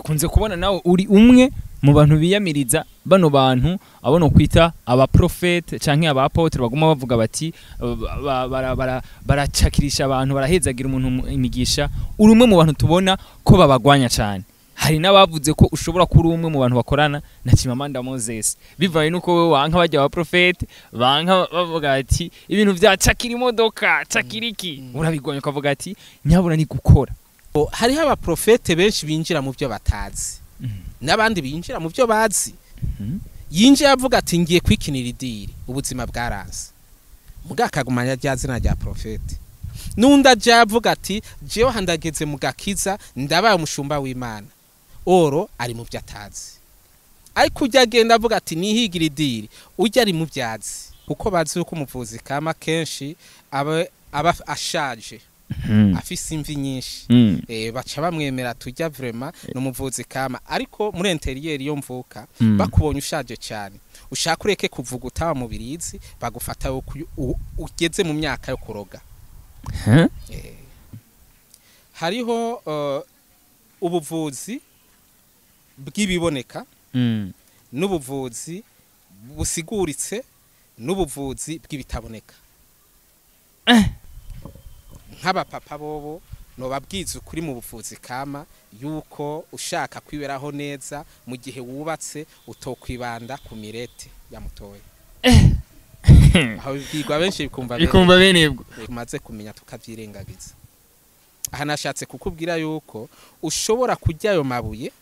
Tukunze kubona nawe uri umwe mu bantu biyamiriza bano bantu abo no kwita abaprofete canke abapotre, baguma bavuga bati baracakirisha abantu, barahezagira umuntu imigisha. Uri umwe mu bantu tubona ko babagwanya cane. Hari n'abavuze ko ushobora kuba uri umwe mu bantu bakorana na Chimamanda Moses, bivaye nuko wewe wanka bajya abaprofete, banka bavuga ati ibintu vya cakira imodoka, cakira iki, urabigwanya ukavuga ati nyabura ni gukora. Hariho abaprofete benshi binjira mu byo batazi n'abandi binjira mu byo bazi. Yinjiye avuga ati ngiye kwikinira idiri, ubuzima bwaranze, muga akagumanya rya zina rya profete. N'undi aja avuga ati jewe handageze mu gakiza, ndabaye umushumba w'Imana, oro ari mu byo atazi. Ariko ujya agenda avuga ati nihigira idiri, ujya ari mu byazi, kuko bazi yuko umuvuzi kama kenshi aba ashaje, afise imvi nyinshi. Baca bamwemera tujya vraiment n'umuvuzi kama. Ariko muri intérieur iyo mvuka, bakubonye ushaje cyane, ushaka ureke kuvuga utaba mu birizi, bagufata yuko ugeze mu myaka yo kuroga. Hariho ubuvuzi bw'ibiboneka n'ubuvuzi busiguritse n'ubuvuzi bw'ibitaboneka. Nk'abapapa bobo nobabwiza ukuri mu buvuzi kama yuko ushaka kwiberaho neza mu gihe wubatse, utokwibanda ku mirete ya mutoya. Aho bibwirwa benshi bikumva bene. Bikumva benebwo. Tumaze kumenya tukavyirengagiza. Aha nashatse kukubwira yuko ushobora kurya ayo mabuye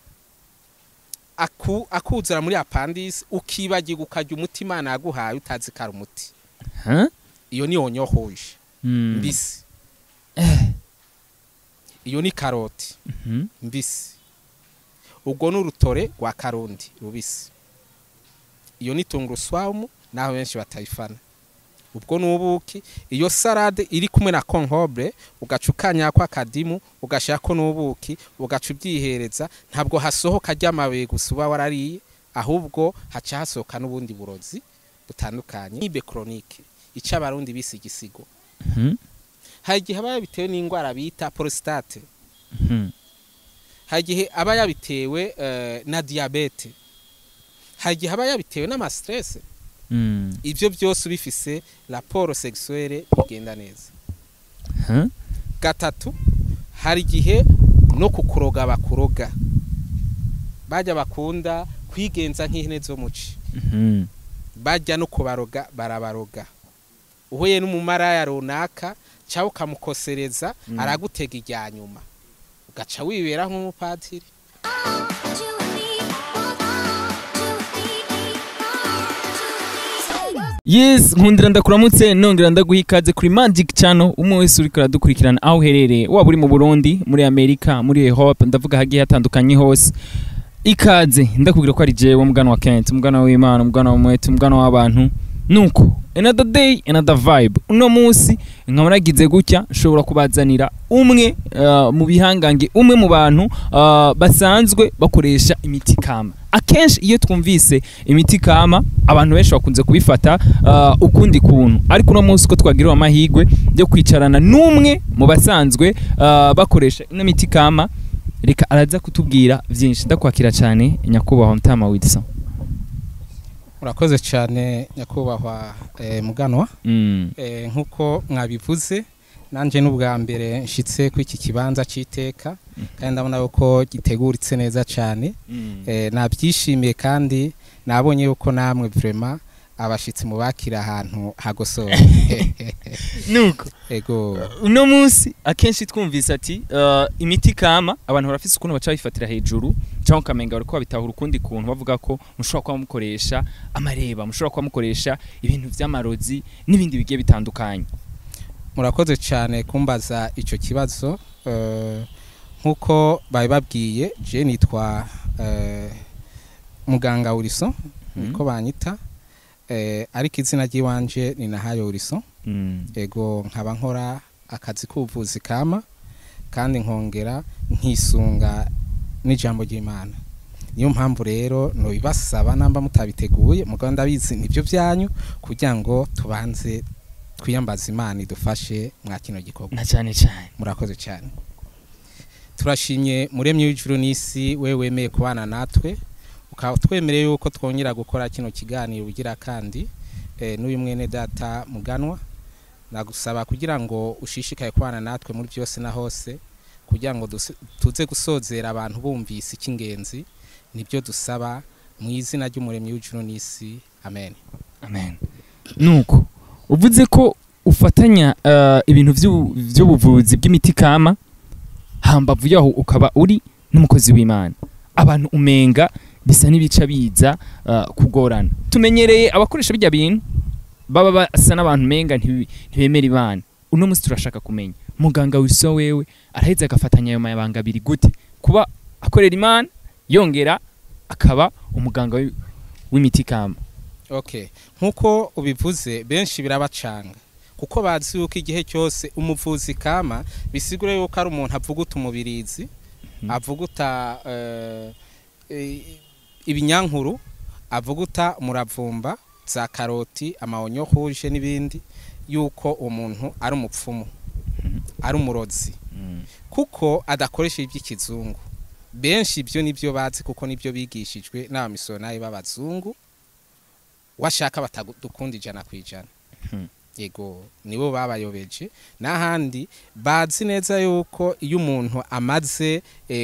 akuzura muri appendice, ukibagirwa ukarya umuti Imana yaguhaye utazi ko ari umuti. Iyo ni oignon rouge mbisi, iyo ni karoti mbisi, ubwo ni urutore rwa karundi rubisi, iyo ni tungurusumu naho benshi batayifana, ubwo ni ubuki. Iyo salade iri kumwe na concombre, ugaca ukanyako akadimu, ugashirako n'ubuki, ugaca ubyihereza, ntabwo hasohoka ry'amabuye gusa uba warariye, ahubwo haca hasohoka n'ubundi burozi butandukanye. Amibe chronique, ico Abarundi bise igisigo, hari igihe aba yabitewe n'indwara bita prostate, hari igihe aba yabitewe na diabète, hari igihe aba yabitewe n'ama stress. Ivyo byose ubifise, rapport sexuelle bigenda neza. Gatatu, hari igihe no kukuroga bakuroga, bajya bakunda kwigenza nk'ihene zo muci, bajya no kubaroga, barabaroga. Uhuye n'umumaraya runaka cyangwa ukamukosereza, aragutega irya nyuma, ugaca wibera nk'umupadiri. Yes, nkundira ndakuramutse, nongera ndaguha ikaze kuri Magic Channel. Umwe wese uriko aradukurikirana aho uherereye, waba uri mu Burundi, muri Amerika, muri Europe, ndavuga hagiye hatandukanye hose, ikaze. Ndakubwira ko ari jewe mugana wa Kent, umugana w'Imana, umugana w'umwete, umugana w'abantu. Nuko another day, another vibe. Uno munsi nkaba nagize gutya nshobora kubazanira umwe mu bihangange, umwe mu bantu basanzwe bakoresha imiti kama. Akenshi iyo twumvise imiti kama, abantu benshi bakunze kubifata ukundi kuntu, ariko uno munsi ko twagiriwe amahirwe yo kwicarana n'umwe mu basanzwe bakoresha ino miti kama, reka araza kutubwira byinshi. Ndakwakira cyane, nyakubahwa Mutama Wilson. Murakoze cyane, nyakubahwa Muganwa. Nk'uko mwabivuze, nanje n'ubwa mbere nshitse kuri iki kibanza c'iteka, kandi ndabona ko giteguritse neza cyane. Nabyishimiye kandi nabonye yuko namwe vraiment abashitsi mubakira ahantu hagosoye. Nuko ego. Uno munsi akenshi twumvise ati imiti kama, abantu barafise ukuntu baca bifatira hejuru cyangwa ukamenga bariko babitahura ukundi kuntu, bavuga ko mushobora kuba mukoresha amareba, mushobora kuba mukoresha ibintu vy'amarozi n'ibindi bigiye bitandukanye. Murakoze cyane kumbaza ico kibazo. Nkuko babibabwiye, je nitwa muganga Wilson, niko banyita, ariko izina ry'iwanje ni Nahayo Wilson. Ego, nkaba nkora akazi k'ubuvuzi kama kandi nkongera nkisunga n'ijambo ry'Imana. Niyo mpamvu rero nobibasaba, namba mutabiteguye, mugabo ndabizi nibyo byanyu, kugira ngo tubanze twiyambaze Imana idufashe mwa kino gikorwa. Na cyane cyane. Murakoze cyane. Turashimye Muremyi w'ijuru n'isi, we wemeye kubana natwe, ukaba twemereye yuko twongera gukora kino kiganiro ugira kandi n'uyu mwene data Muganwa. Nagusaba kugira ngo ushishikaye kubana natwe muri byose na hose, kugira ngo tuze gusozera abantu bumvise icy'ingenzi. Nibyo dusaba mu izina ry'Umuremyi w'ijuru n'isi, amen. Amen. Nuko uvuze ko ufatanya ibintu vy'ubuvuzi bw'imiti kama, hambavu yaho ukaba uri n'umukozi w'Imana. Abantu umenga bisa n'ibica biza kugorana. Tumenyereye abakoresha bijya bintu baba basa n'abantu umenga ntibemera Imana. Uno munsi turashaka kumenya muganga Wilson wewe araheza agafatanya ayo mabanga abiri gute, kuba akorera Imana yongera akaba umuganga w'imiti kama? Okay, nkuko ubivuze, benshi birabacanga kuko bazi yuko igihe cyose umuvuzi kama bisigura yuko ari umuntu avuguta umubirizi, avuguta ibinyankuru, avuguta umuravumba, za karoti, amawonyo rouge n'ibindi, yuko umuntu ari umupfumu, ari umurozi, kuko adakoresha iby'ikizungu. Benshi ibyo nibyo bazi kuko nibyo bigishijwe n'abamisiyonari b'abazungu, washaka batadukunda 100%. Yego, nibo babayobeje. N'ahandi bazi neza yuko iyo umuntu amaze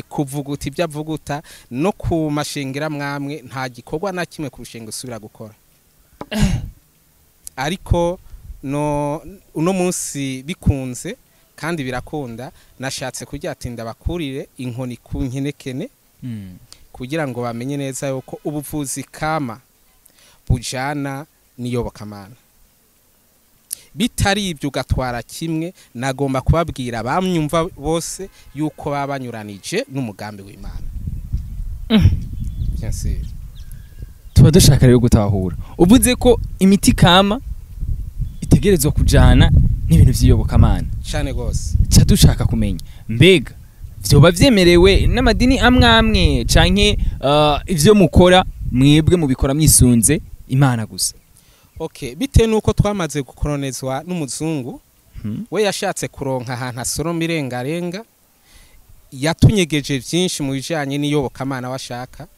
kuvuguta ibyo avuguta no ku mashengera mwamwe, nta gikorwa na kimwe ku rushengo usubira gukora. Ariko no uno munsi bikunze kandi birakunda, nashatse kugira ati ndabakurire inkoni ku nkenekene, kugira ngo bamenye neza yuko ubuvuzi kama bujana n'iyobokamana. Bitari ibyo ugatwara kimwe, nagomba kubabwira bamyumva bose yuko baba banyuranije n'umugambi w'Imana. Bien sûr. Tuba dushaka rero gutahura, uvuze ko imiti kama itegerezwa kujana n'ibintu vy'iyobokamana. Cane gose. Ca dushaka kumenya, mbega vyoba vyemerewe n'amadini amwe amwe, canke ivyo mukora mwebwe mubikora mwisunze Imana gusa? Okay, bitewe nuko twamaze gukoronezwa n'umuzungu, we yashatse kuronka ahantu asoroma irengarenga, yatunyegeje byinshi mu bijanye n'iyobokamana washaka,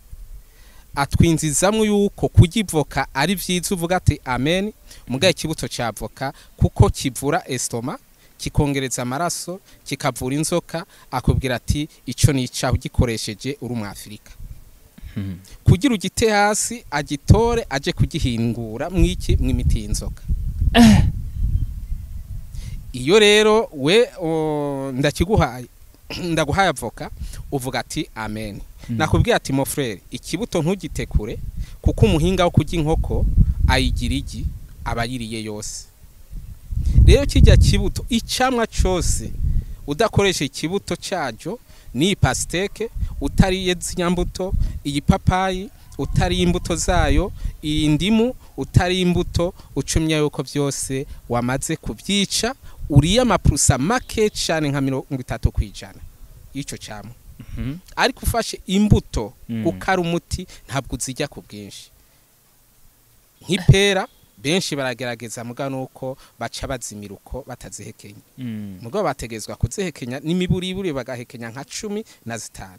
atwinzizamwo yuko kurya ivoka ari vyiza, uvuga ati amen, mugaye ikibuto ca voka kuko kivura estomac, kikongereza amaraso, kikavura inzoka, akubwira ati ico nica ugikoresheje uri umwafrika. Kugira ugite hasi agitore aje kugihingura mwiki mw'imiti y'inzoka. Iyo rero we ndakiguhaye, ndaguhaye avoka, uvuga ati amen. Nakubwiye ati mon frère, ikibuto ntugitekure kuko umuhinga wo kurya inkoko ayigira igi aba yiriye yose. Rero kijya kibuto, icamwa cose udakoresha ikibuto cyajo, ni pastèque utariye zinyambuto, iyi papayi utariye imbuto zayo, iyi ndimu utariye imbuto, ucumya yuko byose wamaze kubyica, uriye amapurusa make cyane nka 30% y'ico camwa. Ariko ufashe imbuto ukara umuti, ntabwo uzijya ku bwinshi. Nk'ipera benshi baragerageza, muga nuko baca bazimira uko batazihekenya. Mugabo bategezwa kuzihekenya n'imiburiburi, bagahekenya nka 15.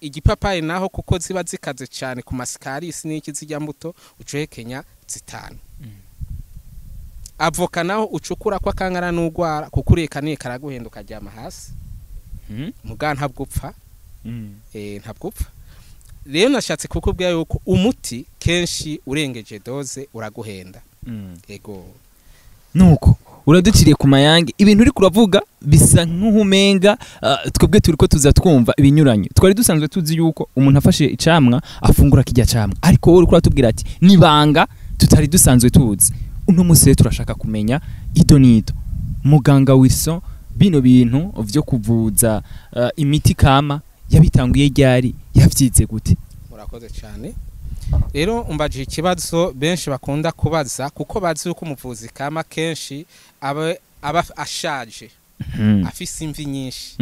Igipapayi naho kuko ziba zikaze cyane ku masikarisi n'iki zijya mbuto, ucuhekenya 5. Avoka naho ucukura kwa kankara n'ugwara, kuko ureka niye karaguhenda ukaryama hasi, muga ntabwo upfa. Ntabwo upfa. Rero nashatse kukubwira yuko umuti kenshi urengeje dose uraguhenda. Ego. Nuko uraduciriye ku mayange, ibintu uri kuravuga bisa nk'uhumenga twebwe turiko tuza twumva ibinyuranye. Twari dusanzwe tuzi yuko umuntu afashe icamwa afungura kijya camwa, ariko wowe uriko uratubwira ati nibanga tutari dusanzwe tuzi. Uno munsi rero turashaka kumenya ido n'ido, muganga Wilson, bino bintu vyo kuvuza imiti kama yabitanguye ryari, yavyize gute? Murakoze cyane. Rero umbajije ikibazo benshi bakunda kubaza, kuko bazi yuko umuvuzi kama kenshi aba ashaje, afise imvi nyinshi,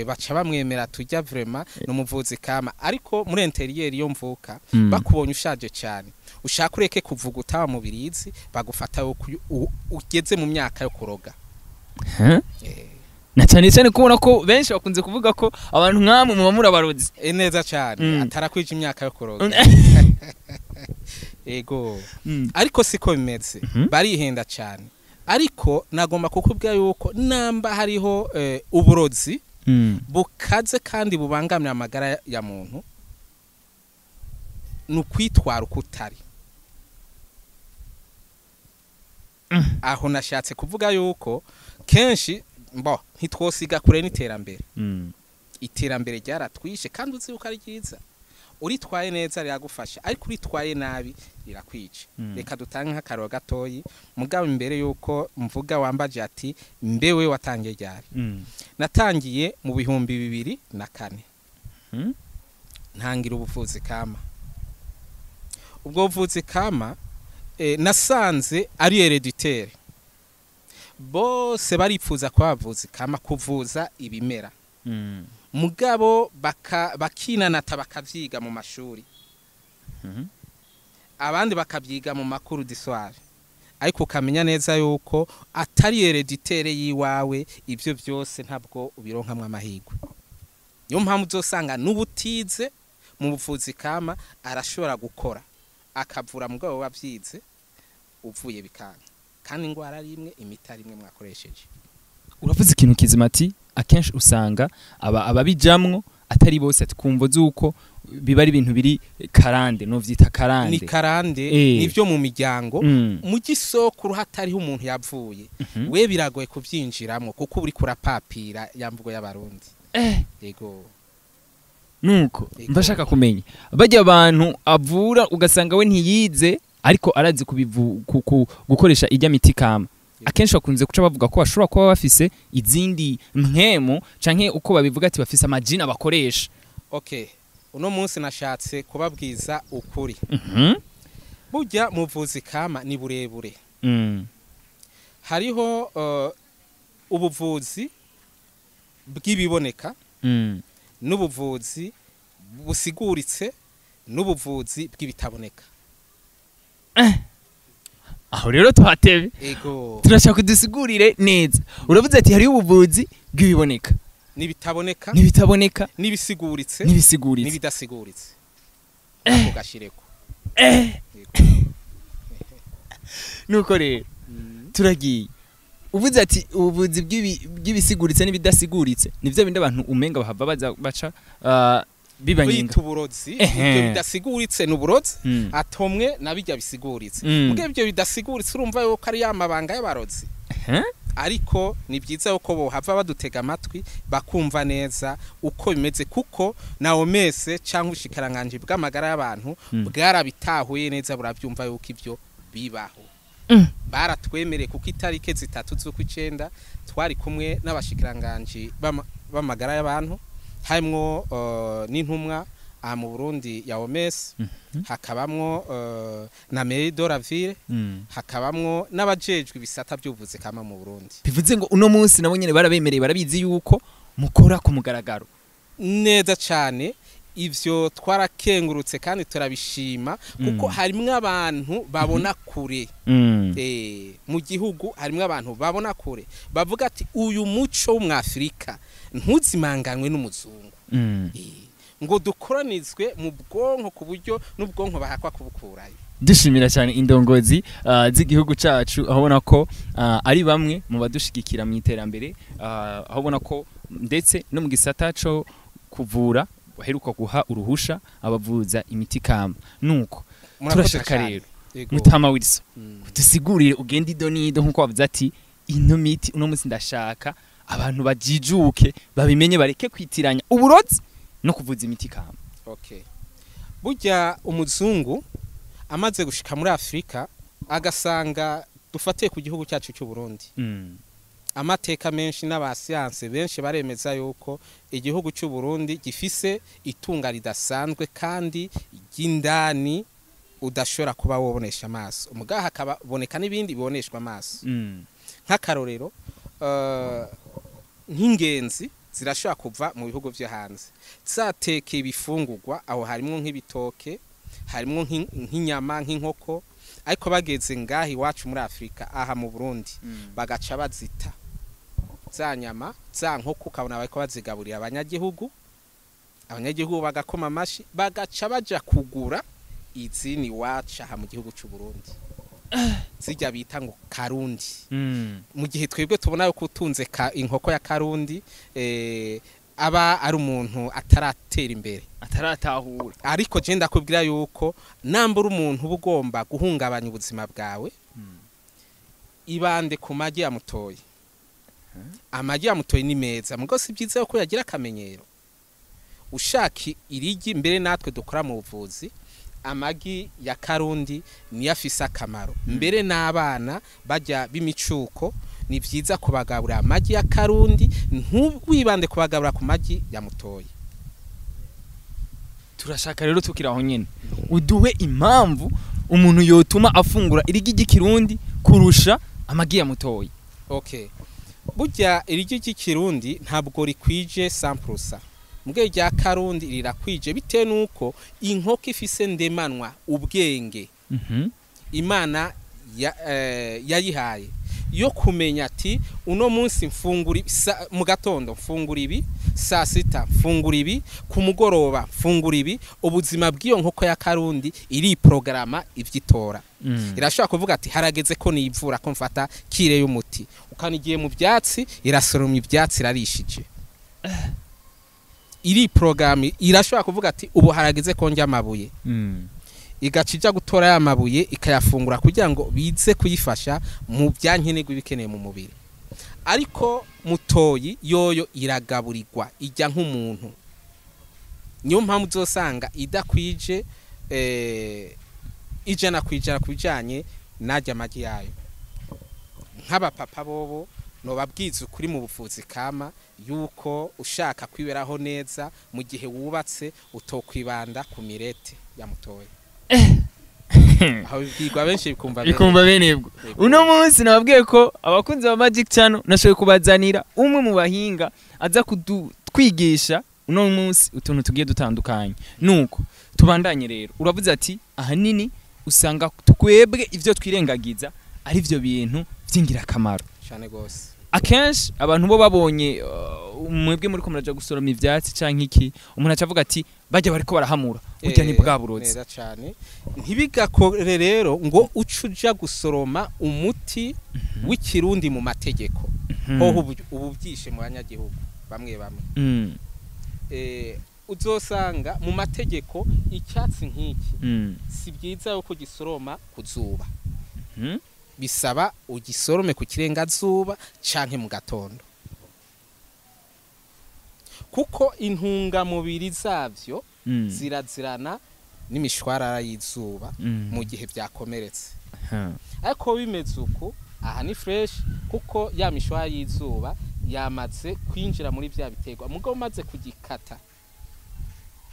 baca bamwemera tujya vraiment ni umuvuzi kama. Ariko muri intérieur iyo mvuka, bakubonye ushaje cyane, ushaka ureke kuvuga utaba mubirizi, bagufata yuko ugeze mu myaka yo kuroga. Huh? Na cyane cyane kubona ko benshi bakunze kuvuga ko abantu nkamwe muba murabarozi. Neza cyane, atarakwije imyaka yo kuroga. Ego. Ariko siko bimeze, barihenda cyane. Ariko nagomba kukubwira yuko namba hariho uburozi bukaze kandi bubangamira amagara ya muntu, ni ukwitwara uko utari. Aho nashatse kuvuga yuko kenshi mbo ntitwosiga kure n'iterambere. Iterambere ryaratwishe kandi uzi yuko ari ryiza, uritwaye neza riragufasha, ariko uritwaye nabi rirakwica. Reka dutange nk'akaroro gatoyi, mugabo imbere yuko mvuga wambaje ati mbewe watangiye ryari? Natangiye mu 2004. Ntangira ubuvuzi kama. Ubwo buvuzi kama nasanze ari hereditaire. Bose baripfuza kuba abavuzi kama, kuvuza ibimera. Mugabo bakinanata bakavyiga mu mashuri. Abandi bakavyiga mu makuru d'histoire. Ariko ukamenya neza yuko atari hereditaire yiwawe, ivyo byose ntabwo ubironkamwe amahirwe. Niyo mpamvu uzosanga n'ubutize mu buvuzi kama arashobora gukora akavura, mugabo wavyize uvuye bikanga, kandi ingwara ari imwe, imiti ari imwe mwakoresheje. Uravuze ikintu kizima ati akenshi usanga ababijamwo atari bose, ati kumvo zuko biba ari ibintu biri karande, no vyita karande. Ni karande, nivyo mu miryango, mu gisokuru hatariho umuntu yavuye, we biragoye kuvyinjiramo kuko uri kurapapira ya mvugo y'abarundi. Yego. Nuko mbashaka kumenya bajya abantu avura ugasanga we ntiyize ariko arazi gukoresha ijya miti kama. Akenshi bakunze kuca bavuga ko bashobora kuba bafise izindi mpwemu canke uko babivuga ati bafise amajina bakoresha. Okay, uno munsi nashatse kubabwiza ukuri. Burya muvuzi kama ni burebure. Hariho ubuvuzi bw'ibiboneka, n'ubuvuzi busiguritse, n'ubuvuzi bw'ibitaboneka. Aho rero tuhatebe. Ego. Turashaka kudusigurire neza. Uravuze ati hariho ubuvuzi bw'ibiboneka, n'ibitaboneka, n'ibitaboneka, n'ibisiguritse, n'ibisiguritse, n'ibidasiguritse. Ako gashireko. Nuko rero turagiye. Uvuze ati ubuvuzi bw'ibisiguritse n'ibidasiguritse nivyo bindi abantu umenga bahava baza baca bibanyinga. Kwita uburozi, ibyo bidasiguritse n'uburozi, atomwe nabijya bisiguritse. Mugihe ibyo bidasiguritse urumva yuko ari ya mabanga y'abarozi. Ariko ni byiza yuko bohava badutega amatwi bakumva neza uko bimeze, kuko na OMS cyangwa ubushikiranganji bw'amagara y'abantu bwarabitahuye neza, burabyumva yuko ibyo bibaho. Baratwemereye kuko itarike 3 z'ukwicenda twari kumwe n'abashikiranganji b'amagara y'abantu, harimwo n'intumwa aha mu Burundi ya OMS, hakabamwo na Mairie de la Ville, hakabamwo n'abajejwe ibisata by'ubuvuzi kama mu Burundi. Bivuze ngo uno munsi nabo nyene barabemereye, barabizi yuko mukora ku mugaragaro neza cyane. Ivyo twarakengurutse kandi turabishima, kuko harimwo abantu babona kure. Mu gihugu harimwo abantu babona kure, bavuga ati uyu muco w'umwafrika ntuzimanganwe n'umuzungu, ngo dukoranizwe mu bwonko ku buryo n'ubwonko bahakwa kubukurayo. Dushimira cyane indongozi z'igihugu cacu, aho ubona ko ari bamwe mu badushigikira mu iterambere, aho ubona ko ndetse no mu gisata co kuvura baheruka guha uruhusha abavuza imiti kama. Nuko turashaka rero Mutama Wilson dusigurire ugende ido nido nkuko bavuze ati ino miti uno munsi ndashaka abantu bajijuke babimenye, bareke kwitiranya uburozi no kuvuza imiti kama. Okay. Burya umuzungu amaze gushika muri Afrika agasanga dufatiye ku gihugu cyacu cy'u Burundi, amateka menshi n'abasiyanse benshi baremeza yuko igihugu cy'u Burundi gifise itunga ridasanzwe kandi ry'indani udashobora kuba wobonesha amaso, mugaha hakaboneka n'ibindi biboneshwa amaso. Nk'akarorero nk'ingenzi zirashobora kuva mu bihugu vyo hanze zateke ibifungurwa, aho harimo nk'ibitoke, harimo nk'inyama, nk'inkoko, ariko bageze ngahi iwacu muri Afrika aha mu Burundi bagaca bazita Za nyama, za nkoko, ukabona bariko bazigaburira abanyagihugu, abanyagihugu bagakoma amashi, bagaca baja kugura izini iwacu aha mu gihugu c'u Burundi, zijya bita ngo Karundi. Mu gihe twebwe tubona yuko utunze inkoko ya Karundi aba ari umuntu ataratera imbere, ataratahura. Ariko je ndakubwira yuko nambura umuntu uba ugomba guhungabanya ubuzima bwawe, ibande ku magi ya mutoyi. Amagi ya mutoyi ni meza, mugo si byiza ko yagira akamenyero. Ushaka irigi, mbere natwe dukora mu buvuzi, amagi ya Karundi niyo afise akamaro. Mbere n'abana bajya b'imicuko ni byiza kubagaburira amagi ya Karundi, ntuwibande kubagaburira ku magi ya mutoyi. Turashaka rero tukiri aho nyene uduhe impamvu umuntu yotuma afungura irigi ry'ikirundi kurusha amagi ya mutoyi. Okay, burya irigi ry'ikirundi ntabwo rikwije 100%, mbwe rya Karundi rirakwije, bitewe nuko inkoko ifise ndemanwa ubwenge Imana yayihaye yo kumenya ati uno munsi mfungura mu gatondo mfungura ibi, saa sita mfungura ibi, ku mugoroba mfungura ibi. Ubuzima bw'iyo nkoko ya Karundi iri programa ivyitora. Irashobora kuvuga ati harageze ko nivura, ko mfata kire y'umuti, ukanigiye mu byatsi irasoroma ibyatsi irarishije. Iri programme irashobora kuvuga ati ubu harageze ko njya amabuye, igaca ija gutora ya mabuye ikayafungura kugira ngo bize kuyifasha mu byankenerwa ibikeneye mu mubiri. Ariko mutoyi yoyo iragaburirwa ijya nk'umuntu, niyo mpamvu uzosanga idakwije 100% ku bijanye n'ajya amagi yayo. Nk'abapapa bobo nobabwiza ukuri mu buvuzi kama yuko ushaka kwiberaho neza mu gihe wubatse utokwibanda ku mirete ya mutoyi. Aho bibwirwa benshi bikumva bikumva benebwo. Uno munsi nababwiye ko abakunzi ba Magic Channel nashoboye kubazanira umwe mu bahinga aza kutwigisha uno munsi utuntu tugiye dutandukanye. Nuko tubandanye rero, uravuze ati ahanini usanga twebwe ivyo twirengagiza ari vyo bintu vy'ingirakamaro cyane gose. Akenshi abantu bo babonye mwebwe muri ko muraja gusoroma ivyatsi canke iki, umuntu acavuga ati bajya bariko barahamura, burya ni bwa burozi. Neza cyane. Ntibigakore rero ngo ucuja gusoroma umuti w'ikirundi mu mategeko, hoho ubu byishe mu banyagihugu bamwe bamwe. Uzosanga mu mategeko icyatsi nk'iki si byiza yuko gisoroma kuzuba, bisaba ugisorome ku kirengazuba canke mu gatondo, kuko intungamubiri zavyo zirazirana n'imishwarara y'izuba mu gihe byakomeretse. Ariko bimeze uku aha ni fresh, kuko ya mishwarara y'izuba yamaze kwinjira muri bya biterwa. Mugabo umaze kugikata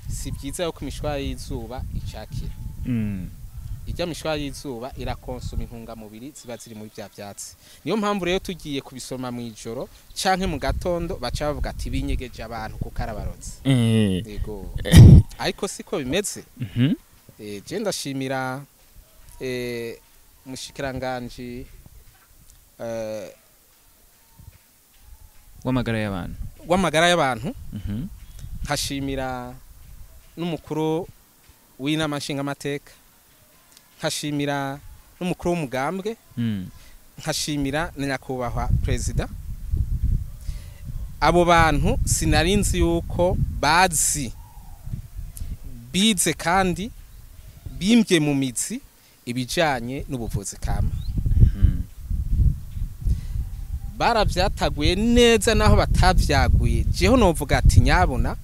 si byiza yuko imishwarara y'izuba icakira. Ijya mishwara y'izuba irakonsoma intungamubiri ziba ziri muri bya byatsi. Niyo mpamvu rero tugiye kubisoma mu ijoro canke mu gatondo baca bavuga ati binyegeje abantu kuko arabarotse. Yego. Ariko siko bimeze. Je ndashimira mushikiranganje w'amagara y'abantu, w'amagara y'abantu. Nkashimira n'umukuru w'inama nshingamateka, nkashimira n'umukuru w'umugambwe, nkashimira na nyakubahwa perezida. Abo bantu sinarinzi yuko bazi bize kandi bimbye mu mizi ibijanye n'ubuvuzi kama. Baravyataguye neza naho batavyaguye. Jeho novuga ati nyabona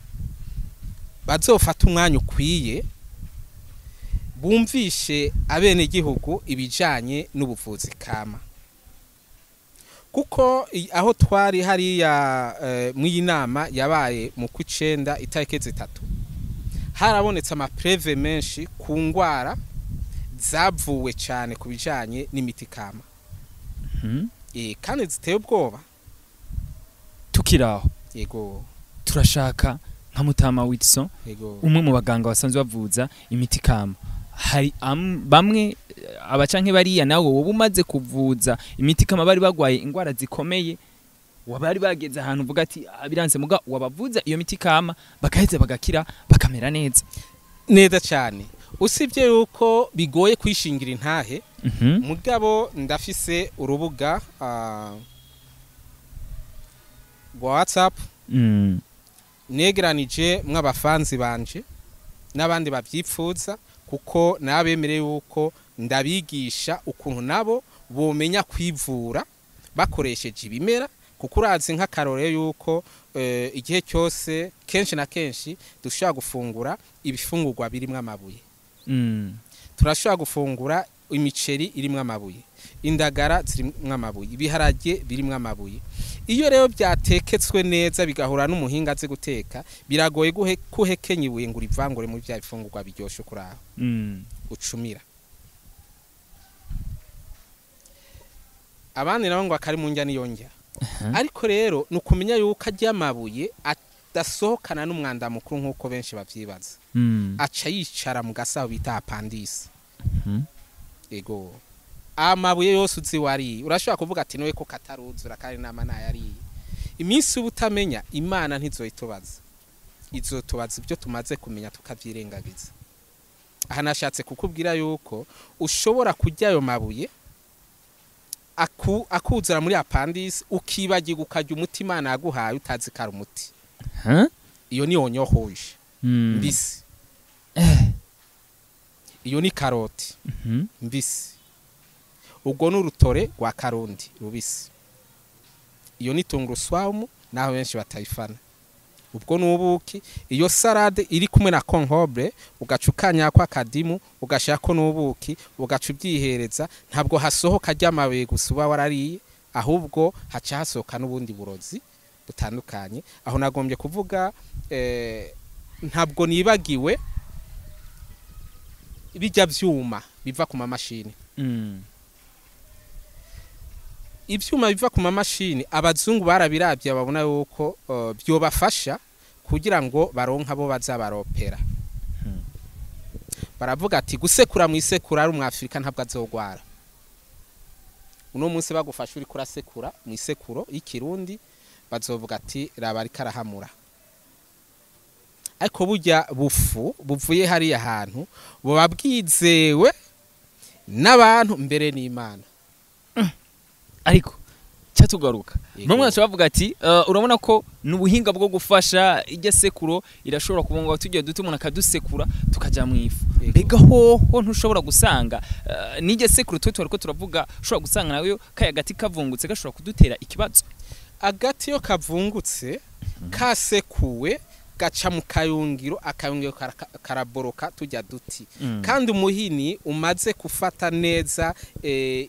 bazofata umwanya ukwiye bumvishe abene gihugu ibijanye n'ubuvuzi kama, kuko aho twari hariya mu inama yabaye mu kwicenda itariki 3 harabonetse amapreve menshi ku ngwara zavuwe cyane ku bijanye n'imiti kama. Kandi ziteye ubwoba. Tukiraho yego, turashaka nka Mutama Wilson, umwe mu baganga basanzwe bavuza imiti kama. Hari bamwe abacanke bariya nawe wowe umaze kuvuza imiti kama bari bagwaye ingwara zikomeye Wabari bageze ahantu uvuga ati biranze, muga wabavuza iyo miti kama bakaheza bagakira bakamera neza. Neza cyane, usibye yuko bigoye kwishingira intahe, mugabo ndafise urubuga rwa WhatsApp negeranije mw'abafanzi banje n'abandi bavyipfuza, kuko nabemereye yuko ndabigisha ukuntu nabo bomenya kwivura bakoresheje ibimera, kuko urazi nk'akarore yuko igihe cyose kenshi na kenshi dushobora gufungura ibifungurwa birimwo amabuye. Turashobora gufungura imiceri irimwo amabuye, indagara zirimwo amabuye, ibiharage birimwo amabuye. Iyo rero byateketswe neza bigahura n'umuhinga azi guteka, biragoye kuhekenya ibuye ngo urivangure muri bya bifungurwa biryoshe kuri aho ucumira. Abandi nabo ngo akari mu ndya niyo ndya. Ariko rero ni ukumenya yuko arya amabuye adasohokana n'umwanda mukuru nk'uko benshi bavyibaza. Aca yicara mu gasaho bita apandisi. Ego, amabuye yose uzi wariye, urashobora kuvuga ati nowe ko kataruzura kandi nama nayariye. Iminsi uba utamenya, Imana ntizoyitubaza, izotubaza ibyo tumaze kumenya tukavyirengagiza. Aha nashatse kukubwira yuko ushobora kurya ayo mabuye akuzura muri apandisi, ukibagirwa ukarya umuti Imana yaguhaye utazi ko ari umuti. Iyo ni onyohuje mbisi, iyo ni karoti mbisi, ubwo ni urutore rwa karundi rubisi, iyo ni tungurusumu naho benshi batayifana, ubwo ni ubuki. Iyo salade iri kumwe na concombre ugaca ukanyako akadimu ugashirako n'ubuki ugaca ubyihereza, ntabwo hasohoka ry'amabuye gusa uba warariye, ahubwo haca hasohoka n'ubundi burozi butandukanye. Aho nagombye kuvuga ntabwo nibagiwe bijya vyuma biva ku mamashini. Ivyuma biva ku mamashini abazungu barabiravye babona yuko byobafasha kugira ngo baronka bo bazabaropera. Baravuga ati gusekura mu isekura ari umwafrika ntabwo azogwara. Uno munsi bagufasha uri kurasekura mu isekuro y'ikirundi bazovuga ati raba ariko arahamura. Ariko burya bufu buvuye hariya hantu buba bwizewe n'abantu mbere n'Imana. Ariko cyatugaruka bamwe bavuga ati urabona ko n'ubuhinga bwo gufasha ijya sekuro irashobora kubonga tugiye duto umuntu akadusekura tukaja mu ifu. Mbega hoho ntushobora gusanga n'ijya sekuro twe twariko turavuga, ushobora gusanga nayo kaya gati kavungutse gashobora kudutera ikibazo. Agati yo kavungutse kasekuwe gaca mu kayungiro, akayungiro karaboroka tujya duti. Kandi umuhini umaze kufata neza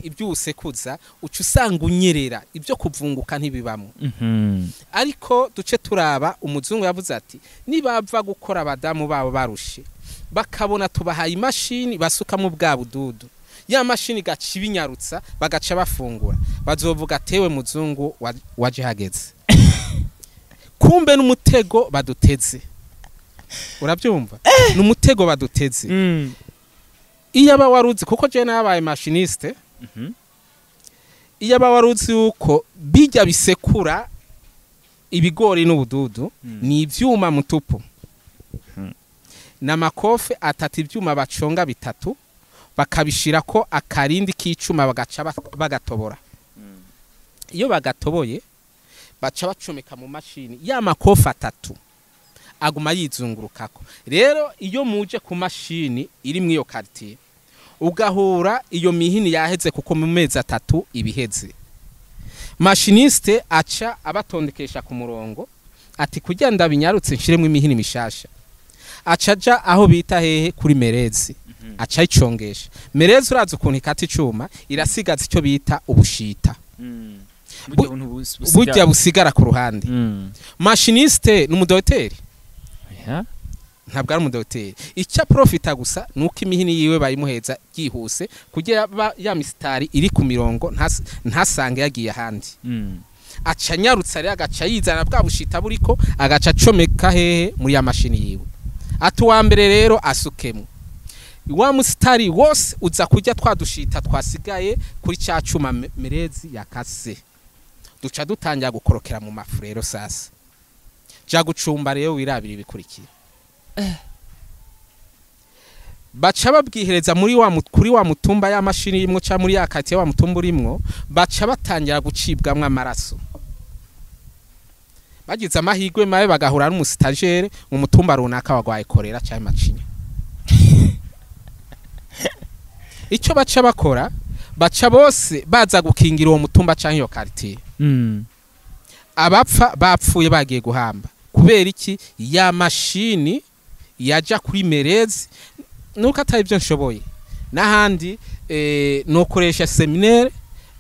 ibyo usekuza uca usanga unyerera, ibyo kuvunguka ntibibamo. Ariko duce turaba umuzungu yavuze ati nibava gukora abadamu babo barushe bakabona tubahaye imashini basukamo bwa bududu, ya mashini gaca ibinyarutsa bagaca bafungura, bazovuga tewe muzungu waje hageze. Kumbe n'umutego baduteze. Urabyumva? N'umutego baduteze. Iyo aba waruzi, kuko je nabaye machiniste, iyo aba waruzi uko bijya bisekura ibigori n'ubududu, ni ivyuma mutupu. Na makofe atatu ivyuma baconga bitatu bakabishirako akarindi k'icuma bagaca bagatobora. Iyo bagatoboye baca bacomeka mu mashini ya makofa atatu aguma yizungurukako. Rero iyo muje ku mashini iri mu iyo quartier ugahura iyo mihini yaheze, kuko mu mezi atatu ibiheze, machiniste aca abatondekesha ku murongo ati kugira ndabinyarutse nshiremo imihini mishasha. Aca aja aho bita hehe kuri merezi, aca icongesha merezi. Urazi ukuntu ikata icuma irasigaza icyo bita ubushita, burya busigara ku ruhande. Machiniste ni umudoteri, ntabwo ari umudoteri. Icyo profita gusa nuko imihini yiwe bayimuheza byihuse kugira ya misitari iri ku mirongo ntasange yagiye ahandi. Aca nyarutsa rero agaca yizana bwa bushita buriko agaca acomeka hehe muri ya mashini yiwe. Ati uwa mbere rero asukemo wa musitari wose uza kujya twadushita twasigaye kuri cya cuma merezi yakase. Duca dutangira gukorokera mu mafu rero. Sasa ja gucumba rero, wirabira ibikurikira. Baca babwihereza muri wa kuri wa mutumba ya mashini irimwo, ca muri ya quartier wa mutumba urimwo, baca batangira gucibwamwo amaraso. Bagize amahirwe mabe bagahura n'umu stagiaire mu mutumba runaka wagwaye choléra canke macinya, ico baca bakora, baca bose baza gukingira uwo mutumba canke iyo quartier. Abapfa bapfuye bagiye guhamba. Kubera iki? Ya mashini yaja kuri merezi. Nuko atari ibyo nshoboye n'ahandi, nokoresha séminaire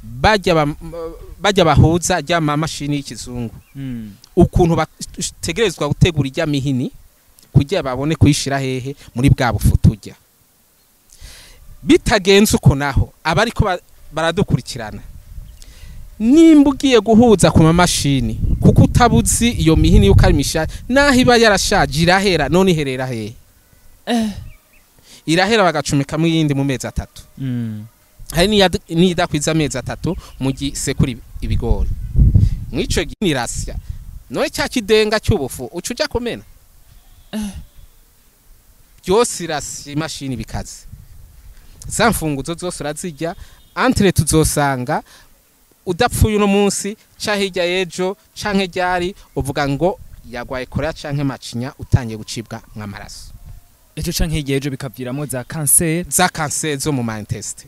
bajya bahuza rya mashini y'ikizungu, ukuntu bategerezwa gutegura ijya mihini kugira babone kuyishira hehe muri bwa bufu turya. Bitagenze uko naho, abariko baradukurikirana, nimba ugiye guhuza ku mamashini, kuko utabuzi iyo mihini yuko ari misha, naho iba yarashaje irahera. None iherera hehe? Irahera bagacumikamo iyindi mu mezi 3. Hari n'iyidakwiza amezi 3 mu gisekura ibigori. Mw'ico gihe nirasya, none cya kidenga cy'ubufu uca uja kumena byose, irasya imashini bikaze, za mfunguzo zose urazirya. Entre tuzosanga udapfuye uno munsi ca hirya y'ejo canke ryari, uvuga ngo yagwaye choléra canke macinya, utangiye gucibwa nk'amaraso. Ejo canke hirya ejo bikaviramo za kanseri. Za kanseri zo mu ma intestins.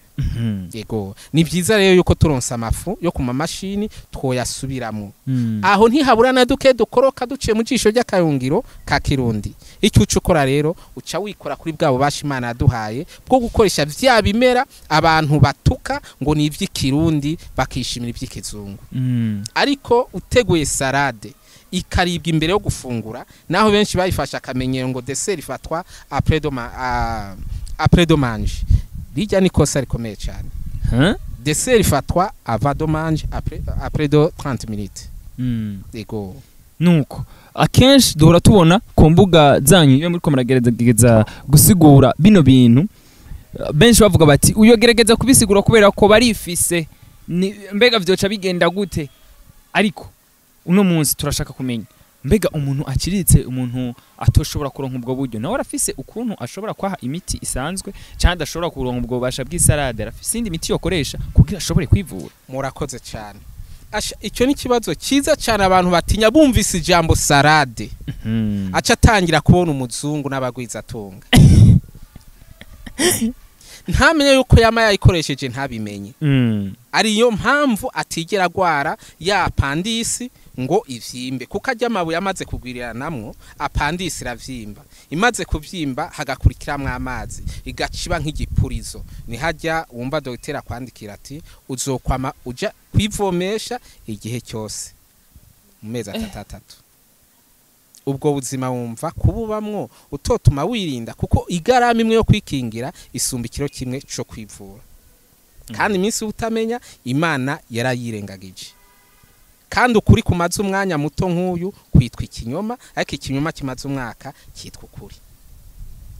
Yego, ni byiza rero yuko turonsa amafu yo ku mamashini twoyasubiramo. Aho ntihabura na duke dukoroka duciye mu jisho ry'akayungiro ka Kirundi. Icyo uca ukora rero, uca wikora kuri bwa bubasha Imana yaduhaye bwo gukoresha vya bimera abantu batuka ngo ni ivy'ikirundi, bakishimira ivy'ikizungu. Ariko uteguye salade ikaribwa imbere yo gufungura, naho benshi bayifashe akamenyero ngo dessert ifatwa après de manger, rijya ni kosa rikomeye cyane. Huh? Dessert ifatwa avant de manger, après de 30 minutes. Yego. Nuko akenshi duhora tubona ku mbuga zanyu iyo muriko muragerageza gusigura bino bintu, benshi bavuga bati uyogerageza kubisigura kubera ko barifise. Mbega vyoca bigenda gute? Ariko uno munsi turashaka kumenya, mbega umuntu aciriritse, umuntu atoshobora kuronka ubwo buryo, nawe arafise ukuntu ashobora kwaha imiti isanzwe, cyangwa adashobora kuronka ubwo bubasha bw'isalade, arafise indi miti yokoresha kugira ashobore kwivura? Murakoze cyane. Asha, icyo ni ikibazo cyiza cyane. Abantu batinya bumvise ijambo salade, aca atangira kubona umuzungu n'abagwizatunga, ntamenye yuko yama yayikoresheje ntabimenye. Ariyo mpamvu atigera agwara ya appendice ngo ivyimbe, kuko ajya amabuye amaze kugwiriranamwo, appendice iravyimba. Imaze kuvyimba hagakurikiramwo amazi, igaciba nk'igipurizo. Nihajya wumva dogiteri akwandikira ati uzokwama uja kwivomesha igihe cyose mu mezi 3 3. Ubwo buzima wumva kububamwo utotuma wirinda, kuko igarama imwe yo kwikingira isumba ikiro kimwe co kwivura. Kandi iminsi utamenya Imana yarayirengagije, kandi ukuri kumaze umwanya muto nk'uyu kwitwa ikinyoma, ariko ikinyoma kimaze umwaka cyitwa ukuri.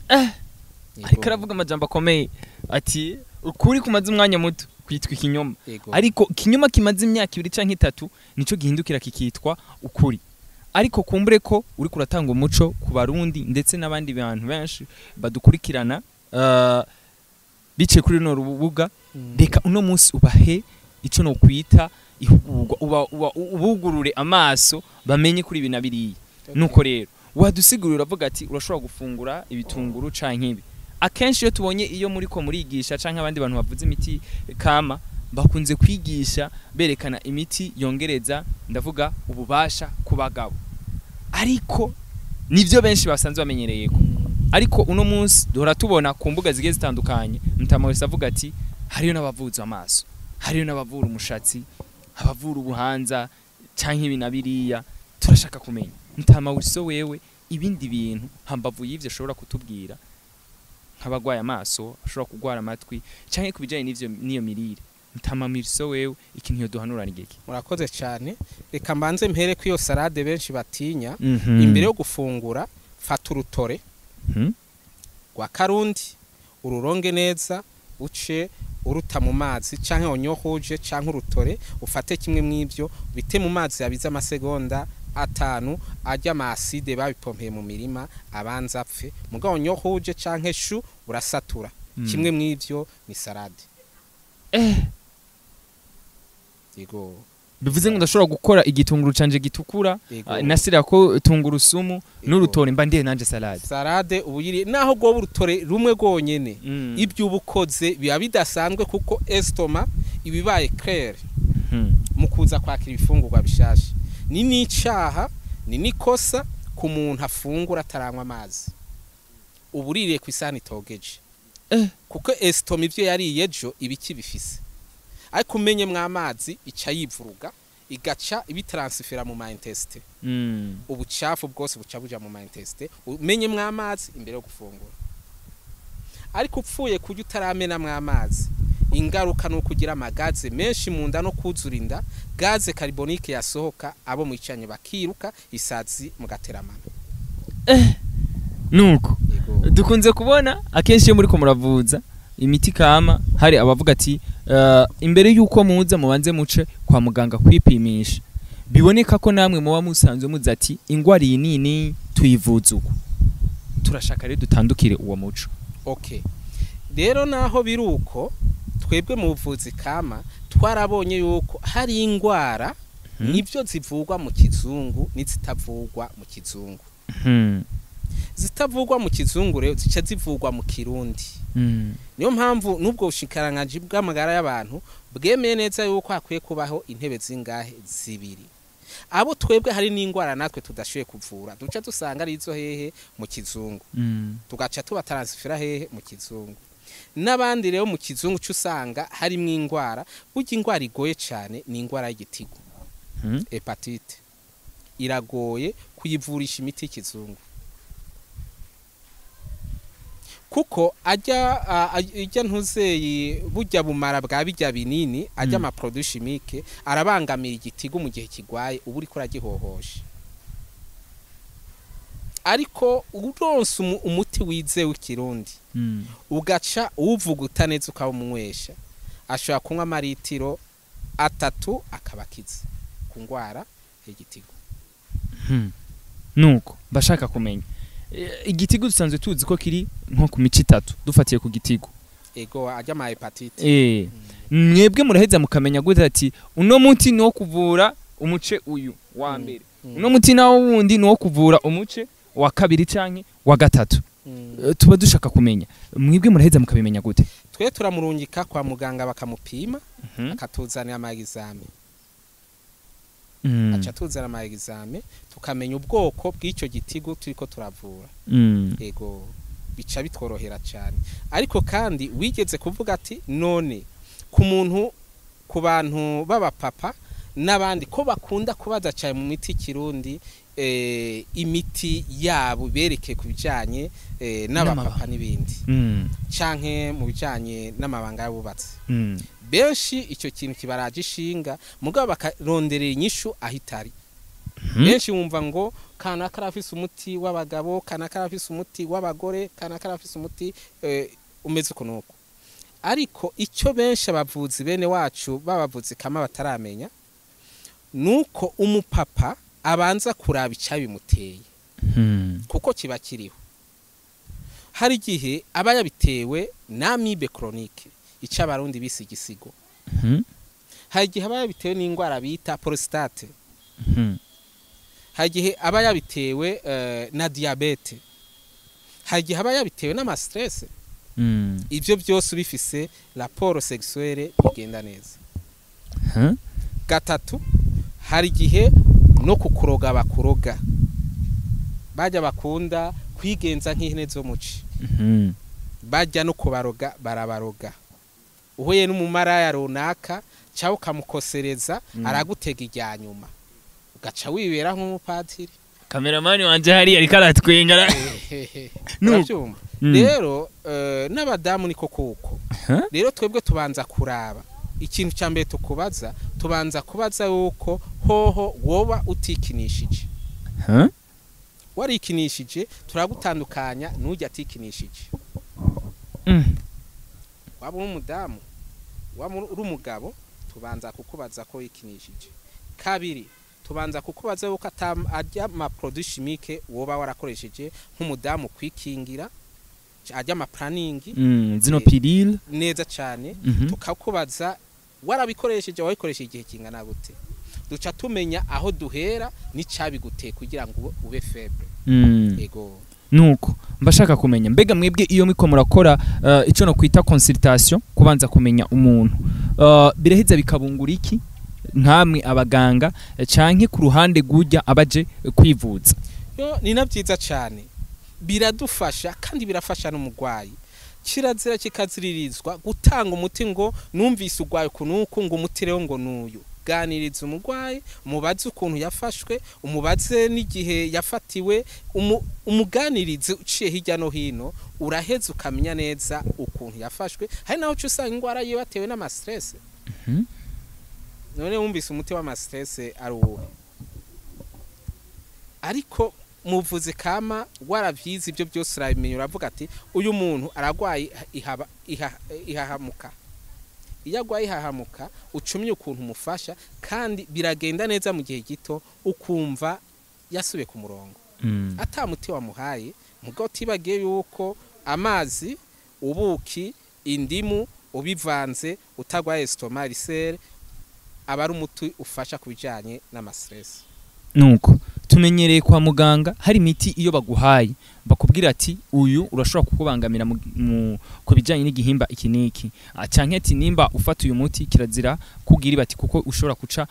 Yego. Ariko aravuga amajambo akomeye ati ukuri kumaze umwanya muto kwitwa ikinyoma, ariko ikinyoma kimaze imyaka 2 canke 3 nico gihindukira kikitwa ukuri. Ariko kumbure ko uriko uratanga umuco ku Barundi ndetse n'abandi bantu benshi badukurikirana biciye kuri runo rubuga, reka uno munsi ubahe ico no kwita ihugurwa, ubugurure amaso bamenye kuri ibi na biriya. Nuko rero wadusigurira, uravuga ati urashobora gufungura ibitunguru canke ibi. Akenshi iyo tubonye iyo muriko murigisha canke abandi bantu bavuze imiti kama, bakunze kwigisha berekana imiti yongereza, ndavuga ububasha ku bagabo, ariko nivyo benshi basanzwe bamenyereyeko. Ariko uno munsi duhora tubona ku mbuga zigiye zitandukanye Mutama wese avuga ati hariyo n'abavuza amaso, hariyo n'abavura umushatsi, abavura ubuhanza canke ibi na biriya. Turashaka kumenya, Mutama wese, wewe ibindi bintu hambavu y'ivyo ashobora kutubwira, nk'abagwaye amaso, ashobora kugwara amatwi, canke ku bijanye n'ivyo n'iyo mirire, Mutama Miriso, wewe ikintu yoduhanura ni giki? Murakoze cyane. Reka mbanze mpere ko iyo salade benshi batinya, imbere yo gufungura fata urutore rwa karundi, ururonge neza, uce Uruta mu mazi canke oignon rouge canke urutore, ufate kimwe mw'ivyo bite mu mazi yabize amasegonda 5, arya ama acide babipompeye mu mirima abanza apfe. Mugabo oignon rouge canke chou urasatura. Kimwe mw'ivyo ni salade. Yego. Bivuze ngo ndashobora gukora igitunguru canje gitukura, nasira ko tungurusumu n'urutore, mba ndiye nanje salade. Salade ubu yiri naho gwoba urutore rumwe rwonyene. Ibyo uba ukoze biba bidasanzwe, kuko estomac ibibaye claire mu kuza kwakira ibifungurwa bishasha. Ni n'icaha, ni n'ikosa ku muntu afungura ataranywa amazi. Uba uririye ku isahani itogeje. Kuko estomac ivyo yariye ejo ibiki bifise, ariko umenye mw'amazi ica yivuruga, igaca ibitransfera mu ma intestins. Ubucafu bwose buca buja mu ma intestins umenye mw'amazi imbere yo gufungura. Ariko upfuye kurya utaramena mw'amazi, ingaruka ni uko ugira ama gaz menshi mu nda no kuzura inda, gaz carbonique yasohoka, abo mwicanye bakiruka, isazi mugateramana. Nuko Yego. dukunze kubona akenshi iyo muriko muravuza imiti kama, hari abavuga ati imbere y'uko muza mubanze muce kwa muganga kwipimisha. Biboneka ko namwe muba musanzwe muzi ati ingwara iyi nini tuyivuza uku. Turashaka rero dutandukire uwo muco. Okay, rero naho biri uko, twebwe mu buvuzi kama twarabonye yuko hari ingwara nibyo zivugwa mu kizungu n'izitavugwa mu kizungu. Zitavugwa mu kizungu rero zica zivugwa mu Kirundi. Niyo mpamvu n'ubwo bushikiranganji bw'amagara y'abantu bwemeye neza yuko hakwiye kubaho intebe zingahe? Zibiri. Abo twebwe hari n'ingwara natwe tudashoboye kuvura, duca dusanga ari izo hehe? Mu kizungu. Tugaca tubataransifira hehe? Mu kizungu. N'abandi rero mu kizungu uca usanga harimwo ingwara. Burya ingwara igoye cane ni ingwara y'igitigu, hépatite. Iragoye kuyivurisha imiti y'ikizungu, kuko ajya ijya ntuzeyi burya bumara bwa bijya binini ajya ama produits chimiques arabangamira igitigu. Mu gihe kigwaye uba uriko uragihohosha, ariko uronse umuti wizewe w'ikirundi, ugaca uwuvuguta neza ukawumunywesha, ashobora kunywa amaritiro 3 akaba akize ku ngwara y'igitigu. Nuko bashaka kumenya, igitigu dusanzwe tuzi ko kiri nko ku mico itatu, dufatiye ku gitigu. Ego, ajya ama hépatite. Mwebwe muraheza mukamenya gute ati uno muti ni wo kuvura umuce uyu wa mbere, uno muti nawo wundi ni wo kuvura umuce wa kabiri canke wa gatatu? Tuba dushaka kumenya, mwebwe muraheza mukabimenya gute? Twe turamurungika kwa muganga bakamupima, akatuzanira ama examens. Aca tuzana ama examens, tukamenya ubwoko bw'icyo gitigu turiko turavura. Ego, bica bitworohera cyane. Ariko kandi wigeze kuvuga ati none ku muntu, ku bantu b'abapapa n'abandi ko bakunda kubaza cyane mu miti kirundi, imiti yabo berekeye ku bijanye n'abapapa n'ibindi, canke mu bijanye n'amabanga y'abubatsi, benshi icyo kintu kibaraje ishinga, mugabo bakaronderera inyishu aho itari. Benshi wumva ngo kanaka arafise umuti w'abagabo, kanaka arafise umuti w'abagore, kanaka arafise umuti umeze uko nuko. Ariko icyo benshi abavuzi bene wacu b'abavuzi kama bataramenya nuko umupapa abanza kuraba icyabimuteye, kuko kiba kiriho. Hari igihe aba yabitewe n'amibe chronique, icyo Abarundi bise igisigo. Hari igihe aba yabitewe n'indwara bita prostate. Hari igihe aba yabitewe na diabète. Hari igihe aba yabitewe n'ama stress. Ibyo byose ubifise, rapport sexuelle bigenda neza. Gatatu, hari igihe no kukuroga bakuroga, bajya bakunda kwigenza nk'ihene zo muci, bajya no kubaroga, barabaroga. Uhuye n'umumaraya runaka cyangwa ukamukosereza, aragutega ijya nyuma ugaca wibera nk'umupadiri. Kameramani wanje hari ariko aratwenga. Urabyumva rero, n'abadamu niko kuko. Rero twebwe tubanza kuraba, ikintu cya mbere tukubaza, tubanza kubaza yuko hoho woba utikinishije. Warikinishije, turagutandukanya n'ujya atikinishije. Waba uri umudamu Uri umugabo tubanza kukubaza ko wikinishije. Kabiri, tubanza kukubaza yuko arya ma produit chimique woba warakoresheje nk'umudamu kwikingira, arya ma planning. Zino pilule. Neza cyane. Tukakubaza warabikoresheje, wabikoresheje igihe kingana gute. Duca tumenya aho duhera n'icabiguteye kugira ngo ube faible. Ego. Nuko mbashaka kumenya, mbega mwebwe iyo muriko murakora ico no kwita consultation, kubanza kumenya umuntu, biraheza bikabungura iki nkamwe abaganga, canke ku ruhande gujya abaje kwivuza? Yo, ni na byiza cyane, biradufasha kandi birafasha n'umurwayi. Kirazira kikaziririzwa gutanga umuti ngo numvise urwaye uku ngo umuti rero ngo nuyu. Ganiriza umurwayi, umubaze ukuntu yafashwe, umubaze n'igihe yafatiwe, umuganirize uciye hirya no hino, uraheza ukamenya neza ukuntu yafashwe. Hari naho uca usanga ingwara yiwe batewe n'ama stress. None wumvise umuti w'ama stress ari uwuhe? Ariko muvuzi kama waravyize ibyo byose, urabimenya, uravuga ati uyu muntu aragwaye ihahamuka. Iyo agwaye ihahamuka, ucumye ukuntu umufasha kandi biragenda neza mu gihe gito, ukumva yasubiye ku murongo ata muti wamuhaye. Mugabo utibagiye yuko amazi, ubuki, indimu ubivanze, utagwaye estomac ulcère, aba ari umuti ufasha ku bijanye n'ama stress. Nuko tumenyereye kwa muganga hari imiti iyo baguhaye bakubwira ati uyu urashobora kukubangamira ku bijanye n'igihimba iki n'iki. Canke ati nimba ufata uyu muti kirazira kugira bati kuko ushobora kuca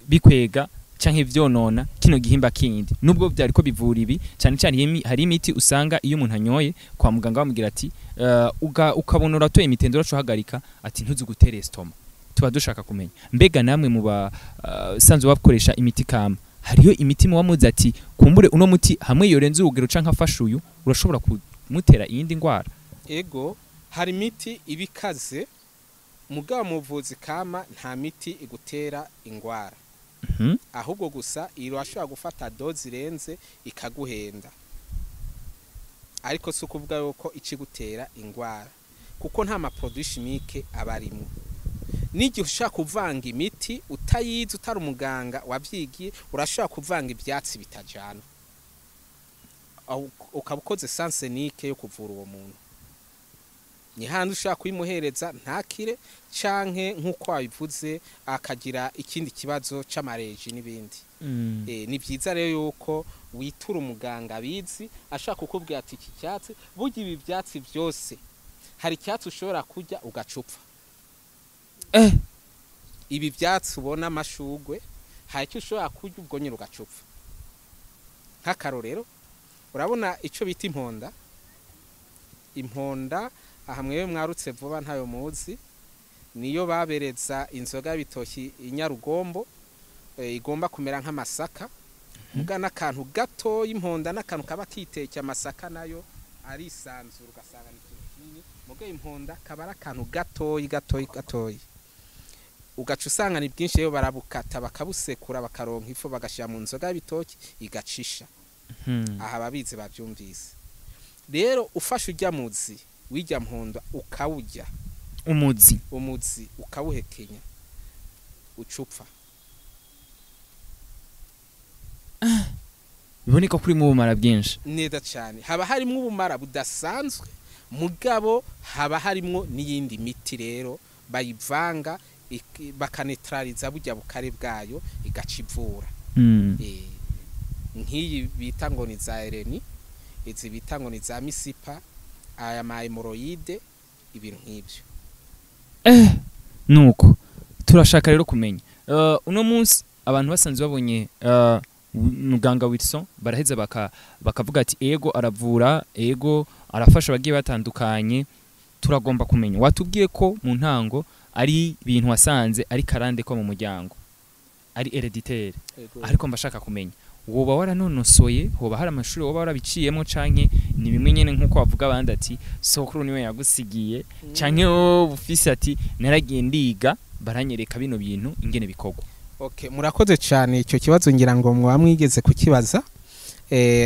bikwega canke vyonona kino gihimba kindi, nubwo vyariko bivura ibi. Cyane cyane hari imiti usanga iyo umuntu anyoye kwa muganga bamubwira ati ukabona uratoye imitendo uracuhagarika, ati ntuzi gutere estomac. Tuba dushaka kumenya, mbega namwe mu basanzwe bakoresha imiti kama, hariyo imiti muba muzi ati kumbure uno muti hamwe yorenze urugero canke afashe uyu urashobora kumutera iyindi ndwara? Ego, hari imiti iba ikaze, mugabo mu buvuzi kama nta miti igutera ingwara. Ahubwo gusa irashobora gufata dose irenze ikaguhenda, ariko si ukuvuga yuko ikigutera ingwara, kuko nta ma produit chimique aba arimwo. N'igihe ushaka kuvanga imiti utayizi, utari umuganga wavyigiye, urashobora kuvanga ivyatsi bitajana. Aho ukaba ukoze sens unique yo kuvura uwo muntu, ni handi ushobora kuyimuhereza ntakire, canke nk'uko wabivuze akagira ikindi kibazo c'amareji n'ibindi. Ni byiza rero yuko witura umuganga abizi, ashaka kukubwira ati iki cyatsi burya, ibi byatsi byose, hari icyatsi ushobora kurya ugacupfa. Ibi byatsi ubona amashugwe, hari icyo ushobora kurya ubwo nyine ugacupfa. Nk'akarorero, urabona icyo bita imponda. Imponda aha mwewe mwarutse vuba ntayo muzi, niyo babereza inzoga y'ibitoki inyarugombo, igomba kumera nk'amasaka, muga n'akantu gato. Imponda n'akantu kaba kitekeye, amasaka nayo arisanzura ugasanga ni ikintu kinini, muga imponda kaba ari akantu gatoyi gatoyi gatoyi, ugaca usanga ni bwinshi. Rero barabukata bakabusekura, bakaronka ifu, bagashyira mu nzoga y'ibitoki igacisha. Aha ababizi babyumvise. Rero ufashe ujya muzi w'ijya mponda ukawurya, Umuzi? Umuzi ukawuhekenya, ucupfa. Biboneka ko urimo ubumara bwinshi. Neza cyane, haba harimo ubumara budasanzwe, mugabo haba harimo n'iyindi miti rero bayivanga bakanetraliza burya bukare bwayo, igaca ivura. Nk'iyi bita ngo ni za hernie, izi bita ngo ni za misipa, aya ma hémorroïdes, ibintu nk'ibyo. Nuko turashaka rero kumenya, uno munsi abantu basanzwe babonye muganga Wilson, baraheza bakavuga ati ego aravura, ego arafasha abagiye batandukanye. Turagomba kumenya, watubwiye ko mu ntango ari ibintu wasanze ari karande ko mu muryango, ari héréditaire, ariko mbashaka kumenya, woba waranonosoye, hoba hari amashuri woba warabiciyemo, canke ni bimwe nyene nkuko bavuga abandi ati sokuru niwe yagusigiye, canke wowe ufise ati naragiye ndiga baranyereka bino bintu ingene bikorwa? Okay, murakoze cyane. Icyo kibazo ngira ngo mwaba mwigeze kukibaza,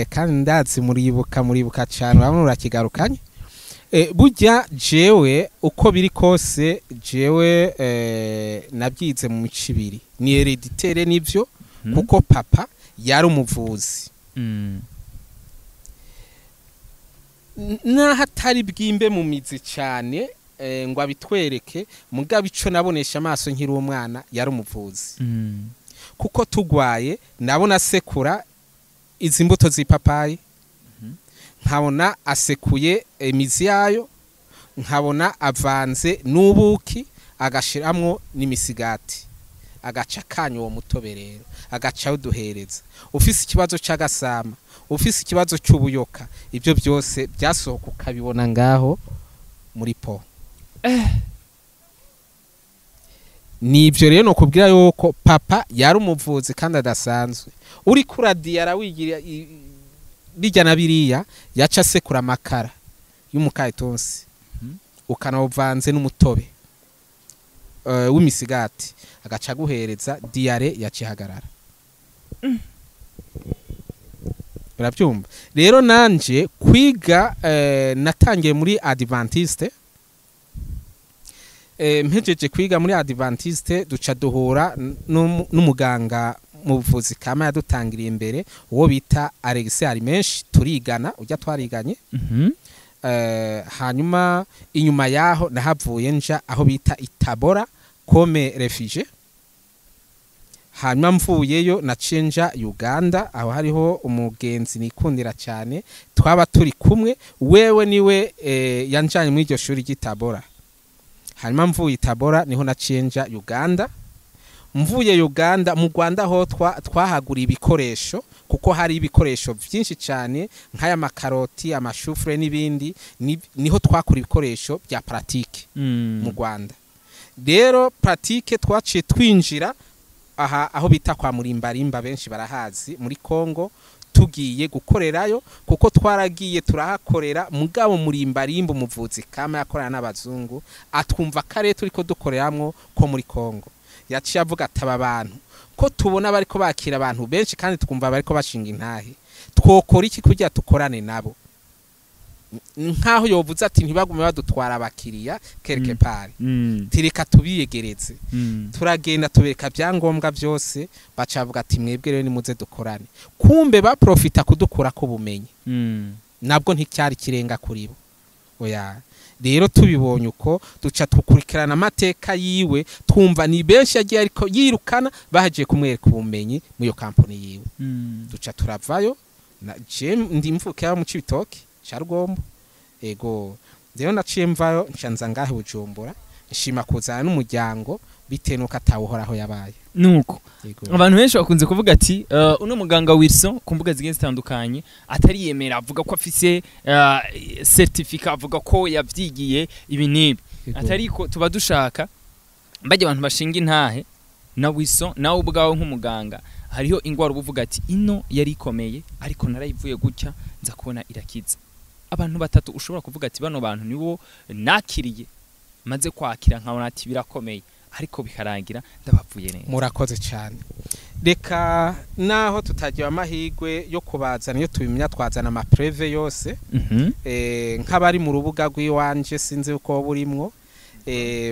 kandi ndazi muribuka, muribuka cyane, urabona urakigarukanye. Burya jewe uko biri kose, jewe nabyize mu mico ibiri, ni héréditaire nivyo, kuko papa yari umuvuzi. Naho atari bwimbe mu mizi cyane ngo abitwereke, mugabo ico nabonesha amaso nkiri umwana, yari umuvuzi, kuko tugwaye nabona asekura izi mbuto z'ipapayi, nkabona asekuye imizi yayo, nkabona avanze n'ubuki, agashiramwo n'imisigati, agaca akanya uwo mutobe, rero agaca awuduhereza. Ufise ikibazo c'agasama, ufise ikibazo c'ubuyoka, ibyo byose byasohoka ukabibona ngaho muri po. Nibyo rero nokubwira yuko papa yari umuvuzi kandi adasanzwe. Uri kuradiyara wigira bijya na biriya, yaca asekura amakara y'umukayitonsi, ukanawuvanze n'umutobe w'imisigati, agaca aguhereza, diarrhée yacihagarara. Urabyumva rero, nanje kwiga natangiye muri Adventiste. Mpejeje kwiga muri Adventiste, duca duhura n'umuganga mu buvuzi kama yadutangiriye imbere, uwo bita Alexis Harimenshi, turigana, ujya twariganye. Hanyuma inyuma yaho nahavuye nja aho bita Itabora comme réfugié. Hanyuma mvuyeyo naciye nja Uganda, aho hariho umugenzi nikundira cyane twaba turi kumwe, wewe niwe yanjanye muri iryo shuri ry'Itabora. Hanyuma mvuye Itabora niho naciye nja Uganda. Mvuye Uganda, mu Rwanda ho twahagura ibikoresho, kuko hari ibikoresho byinshi cyane nk'aya makaroti, amashufure n'ibindi, niho twakura ibikoresho bya pratique mu Rwanda. Rero pratique twaciye twinjira aha aho bita kwa Murimbarimba, benshi barahazi, muri Kongo, tugiye gukorerayo, kuko twaragiye turahakorera. Mugabo Murimbarimba, umuvuzi kama yakorana n'abazungu, atwumva kare turiko dukoreramwo ko muri Kongo, yaciye avuga ati: "Aba bantu ko tubona bariko bakira abantu benshi kandi twumva bariko bashinga intahe, twokora iki kugira tukorane nabo?" Nkaho yovuze ati ntibagume badutwara abakiriya quelque part, tireka tubiyegereze. Turagenda tubereka byangombwa byose, baca bavuga ati: "Mwebwe rero nimuze dukorane." Kumbe baprofita kudukurako ubumenyi. Nabwo nticyari kirenga kuri bo, oya. Rero tubibonye uko, duca tukurikirana amateka yiwe, twumva ni benshi yagiye ariko yirukana bahagiye kumwereka ubumenyi muri iyo kampani yiwe. Duca turavayo. Na je ndi mvuke mu Cibitoke ca Rugombo. Ego, rero naciye mvayo, nca nza ngahe Bujumbura, nshima kuzana n'umuryango bitewe nuko atawuhoraho yabaye. Nuko Yego. abantu benshi bakunze kuvuga ati uno muganga Wilson ku mbuga zigiye zitandukanye atariyemera, avuga ko afise certificat, avuga ko yavyigiye ibi n'ibi. Yego. Atariko tuba dushaka bajya abantu bashinga intahe na Wilson, nawe ubwawe nk'umuganga, hariho ingwara uba uvuga ati ino yari ikomeye ariko narayivuye gutya, nza kubona irakiza. Abantu batatu ushobora kuvuga ati bano bantu nibo nakiriye, maze kwakira nkabona ati birakomeye, ariko bikarangira ndabavuye neza. Murakoze cyane. Reka naho tutagira amahirwe yo kubazana, iyo tubimenya twazana ama preuves yose. Nk'abari mu rubuga rw'iwanje, sinzi uko burimwo,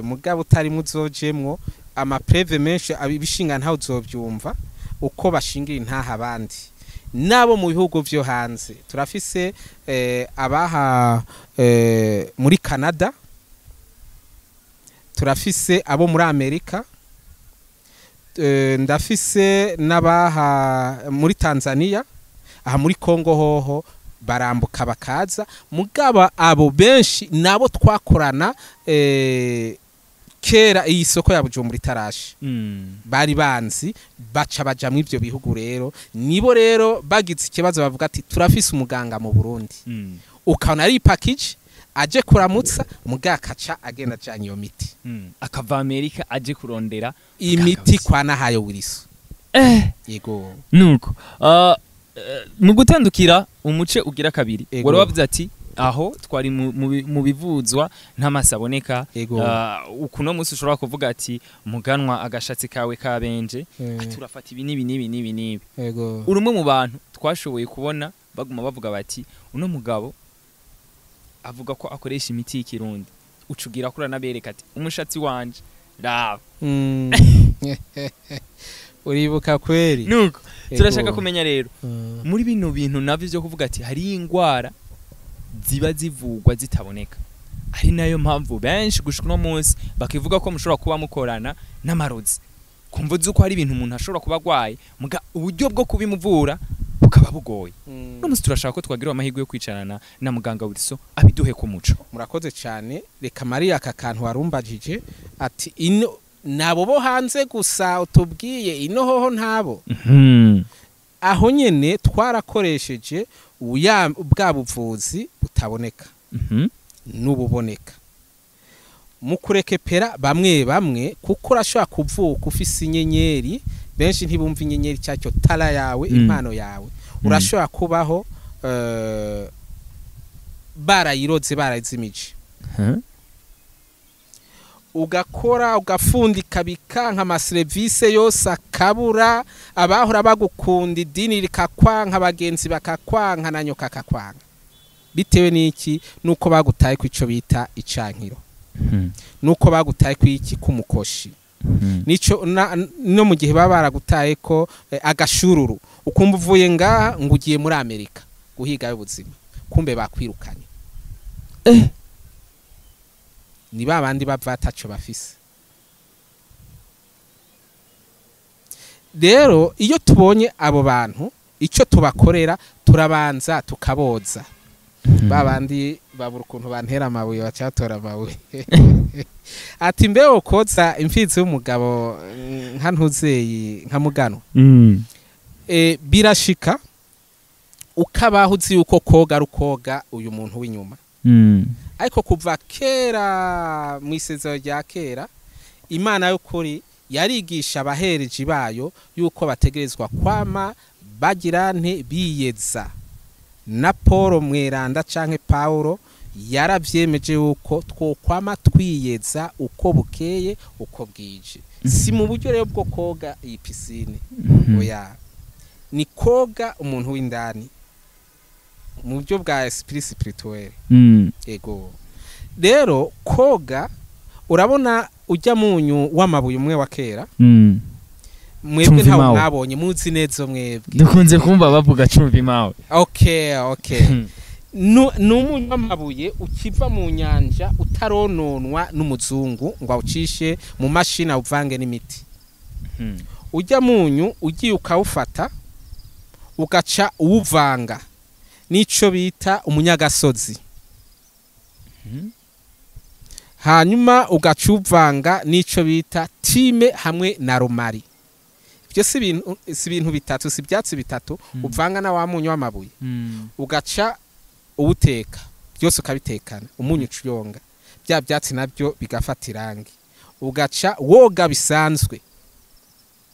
mugabo utarimo uzojemwo, ama preuves menshi ibishinga ntawe uzobyumva uko bashingira intaha abandi nabo mu bihugu vyo hanze. Turafise abaha muri Canada, turafise abo muri Amerika, ndafise n'abaha muri Tanzania, aha muri Kongo hoho barambuka bakaza. Mugaba abo benshi nabo twakorana kera iyi soko ya Bujumbura itarashe, bari banzi, baca baja mu ivyo bihugu. Rero nibo rero bagize ikibazo bavuga ati turafise umuganga mu Burundi, ukabona ari package aje kuramutsa, muga akaca agenda ajanye iyo miti. Akava Amerika aje kurondera imiti kwa Nahayo Wilson. Yego. Nuko mu gutandukira umuce ugira kabiri, Ego. wari wavuze ati aho twari mu bivuzwa nta aboneka. Ego. Ukuno munsi ushobora kuvuga ati muganwa, agashatsi kawe kabenje, ati urafata ibi n'ibi n'ibi n'ibi n'ibi. Ego. Uri umwe mu bantu twashoboye kubona baguma bavuga bati uno mugabo Avuga ko akoresha imiti y'ikirundi, ucugira ko uranabereka ati umushatsi wanje raba. Uribuka kweri. Nuko Ego. turashaka kumenya rero muri bino bintu navyo vyo kuvuga ati hari ingwara ziba zivugwa zitaboneka, ari nayo mpamvu benshi gushika uno munsi bakivuga ko mushobora kuba mukorana n'amarozi, kumva uzi ko hari ibintu umuntu ashobora kuba agwaye, muga uburyo bwo kubimuvura bukaba bugoye. Uno munsi turashaka ko twagira amahirwe yo kwicarana na muganga Wilson abiduhe ku muco. Murakoze cyane. Reka Mariya, aka kantu warumbajije ati ino nabo bo hanze gusa utubwiye, ino hoho ntabo. Aho nyene twarakoresheje bwa buvuzi butaboneka n'ububoneka mu kurekepera bamwe bamwe, kuko urashobora kuvuka ufise inyenyeri. Benshi ntibumva inyenyeri cyacyo, talent yawe, impano yawe. Urashobora kubaho barayiroze, barayizimije, ugakora ugafundika bikanka, amaserivisi yose akabura, abahora bagukunda idini rikakwanka, abagenzi bakakwanka, na nyoka akakwanka. Bitewe n'iki? Nuko bagutaye ku ico bita icankiro, nuko bagutaye ku iki k'umukoshi, nico no mu gihe baba baragutaye ko agashururu, ukumva uvuye ngaha ngo ugiye muri Amerika guhiga ubuzima, kumbe bakwirukanye. Ni ba bandi bava ataco bafise. Rero iyo tubonye abo bantu, icyo tubakorera, turabanza tukaboza. Ba bandi babura ukuntu bantera amabuye, bacatora amabuye ati mbe koza imfizi y'umugabo nka ntuzeyi nka mugano. Birashika ukabaho uzi yuko koga ari ukoga uyu muntu w'inyuma, ariko kuva kera mu isezerano rya kera, Imana y'ukuri yarigisha abahereji bayo yuko bategerezwa kwama bagira nte? Biyeza. Na Paul mweranda canke Paulo yaravyemeje yuko twokwama twiyeza uko bukeye uko bwije. Si mu buryo rero bwo koga iyi piscine, oya, ni koga umuntu w'indani mu buryo bwa esprit spirituel. Ego, rero koga, urabona ujya munyu w'amabuye umwe wa kera, mwebwe Cumva ntawe imawe. mwabonye, muzi neza mwebwe. Dukunze kumva bavuga cumva imawe. Okay, ni umunyu w'amabuye ukiva mu nyanja, utarononwa n'umuzungu ngo awucishe mu mashini awuvange n'imiti. Ujya munyu ugiye ukawufata, ugaca uwuvanga n'ico bita umunyagasozi, hanyuma ugaca uvanga n'ico bita thym hamwe na romarin. Ibyo si ibintu bitatu, si ibyatsi bitatu uvanga na wa munyu w'amabuye, ugaca uwuteka byose, ukabitekana, umunyu ucuyonga, bya byatsi nabyo bigafata irangi, ugaca woga bisanzwe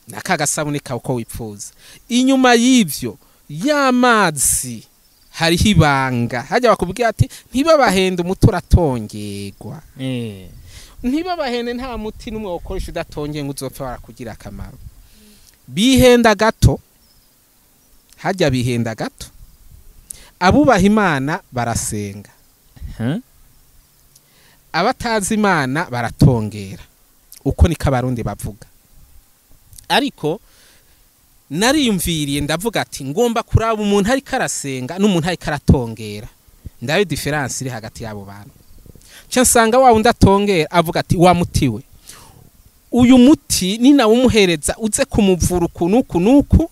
na ka gasabune kawe uko wipfuza. Inyuma y'ivyo y'amazi hariho ibanga. Hajya bakubwira ati ntibabahende, umuti uratongerwa. Ntibabahende, nta muti n'umwe ukoresha udatongeye ngo uzopfe warakugira akamaro. Bihenda gato, hajya bihenda gato. Abubaha Imana barasenga, abatazi Imana baratongera, uko niko Abarundi bavuga. Ariko nariyumviriye, ndavuga ati ngomba kuraba umuntu ariko arasenga n'umuntu ariko aratongera, ndabe différence iri hagati y'abo bantu. Nca nsanga wa wundi atongera avuga ati wa muti we, uyu muti ni nawe umuhereza uze kumuvura uku n'uku n'uku,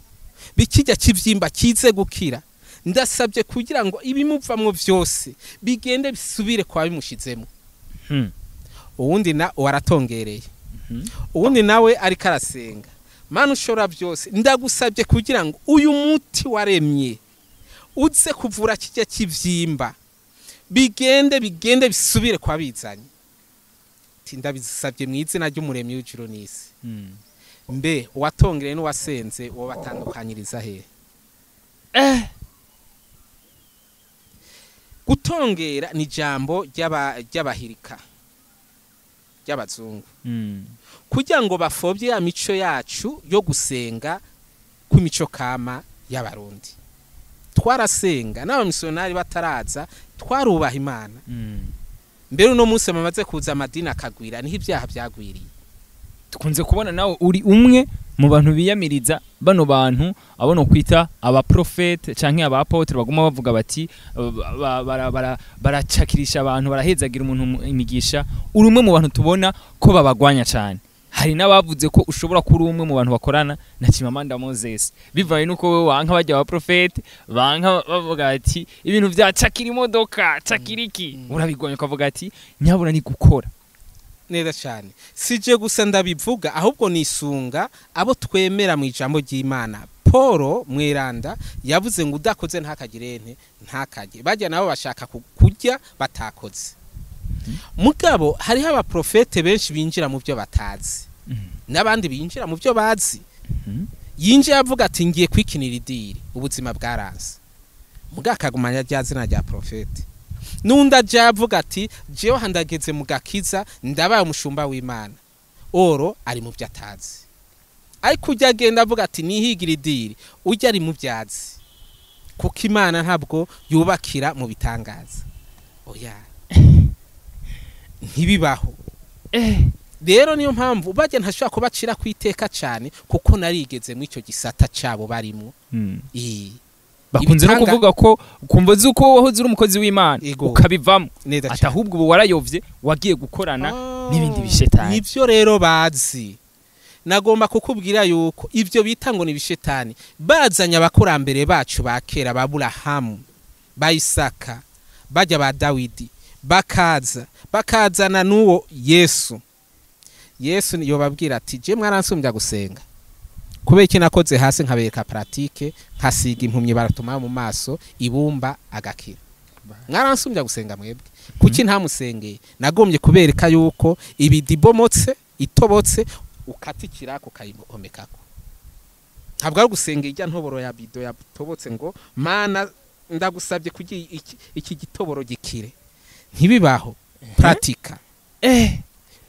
bikijya kivyimba kize gukira, ndasabye kugira ngo ibimuvamwo vyose bigende bisubire kwa bimushizemo. Uwundi na waratongereye, uwundi nawe ariko arasenga: Mana ushobora byose, ndagusabye kugira ngo uyu muti waremye uze kuvura kijya kivyimba, bigende bigende bisubire kwa bizanye. Ati ndabisabye mu izina ry'umuremyi w'ijuru n'isi. Mbe uwatongereye n'uwasenze uwo batandukanyiriza hehe? Gutongera ni ijambo ry'abahirika, ry'abazungu, kugira ngo bafobye ya mico yacu yo gusenga kw'imico kama y'Abarundi. Twarasenga n'abamisiyonari bataraza, twarubaha Imana. Mbere uno munsi bamaze kuza amadini akagwira, niho ibyaha byagwiriye. Tukunze kubona nawe uri umwe mu bantu biyamiriza bano bantu abo no kwita abaprofete canke abapotre, baguma bavuga bati baracakirisha abantu, barahezagira umuntu imigisha. Uri umwe mu bantu tubona ko babagwanya cyane. Hari n'abavuze ko ushobora kuba umwe mu bantu bakorana na Chimamanda Moses, bivaye nuko wewe wanka bajya abaprofete, banka bavuga ati ibintu vya cakira imodoka cakira iki, urabigwanya ukavuga ati nyabura ni gukora neza cyane. Sije gusa ndabivuga, ahubwo nisunga abo twemera mu ijambo ry'Imana. Paul Mweranda yavuze ngo udakoze ntakagirente ntakajye. Bajya nabo bashaka kurya batakoze. Mugabo hariho abaprofete benshi binjira mu byo batazi, n'abandi binjira mu byo bazi. Yinjiye avuga ati ngiye kwikinira idiri, ubuzima bwaranze, mugabo akagumanya rya zina rya profete. N'undi aja avuga ati jewe handageze mu gakiza, ndabaye umushumba w'Imana, oro ari mu byo atazi. Ariko ujya agenda avuga ati nihigira idiri, ujya ari mu byazi, kuko Imana ntabwo yubakira mu bitangaza. Oya, ntibibaho. Rero niyo mpamvu bajya ntashobora kubacira kwiteka cyane, kuko narigeze mu icyo gisata cyabo barimo. Bakunze no kuvuga ko kumva zuko wahoze uri umukozi w'Imana ukabivamo, ati ahubwo ubu warayovye wagiye gukorana n'ibindi bishetani. Nivyo rero bazi. Nagomba kukubwira yuko ivyo bita ngo ni bishetani bazanye abakurambere bacu ba kera, ba Aburahamu, ba Isaka, bajya ba Dawidi, bakaza bakazana n'uwo Yesu. Yesu yobabwira ati je mwaransumbya gusenga, kubera iki nakoze hasi nkabereka pratique, nkasiga impumyi baratuma mu maso ibumba agakira. Mwaransumbya gusenga mwebwe, kuki ntamusengeye? Nagombye kubereka yuko ibidibomotse itobotse ukatikira kukayihomekako. Ntabwo ari gusenga ijya ntoboro ya bido yatobotse ngo mana ndagusabye kugira iki gitoboro gikire. Ntibibaho. Pratika.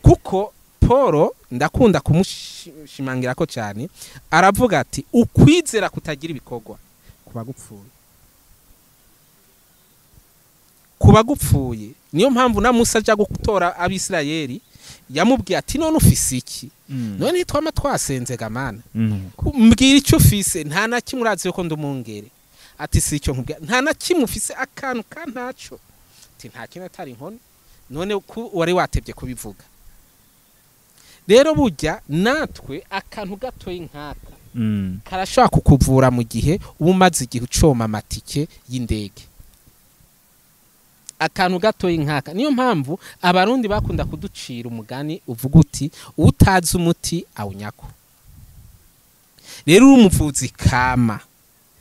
Kuko Paul ndakunda kumushimangira ko cyane, aravuga ati ukwizera kutagira ibikorwa kuba gupfuye. Kuba gupfuye. Niyo mpamvu na Musa aja gutora Abisirayeli yamubwiye ati none ufise iki? None twama twasenze gamana. Mbwira icyo ufise, nta na kimwe urazi ko ndumungere. Ati si icyo nkubwira, nta na kimwe ufise, akantu ka ntaco. Ati nta kintu atari inkono. None ku wari watebye kubivuga. Rero burya natwe akantu gatoyi nkaka karashobora kukuvura mu gihe uba umaze igihe ucoma amatike y'indege. Akantu gatoyi nkaka. Niyo mpamvu abarundi bakunda kuducira umugani uvuga uti utazi umuti awunyako. Rero uri umuvuzi kama,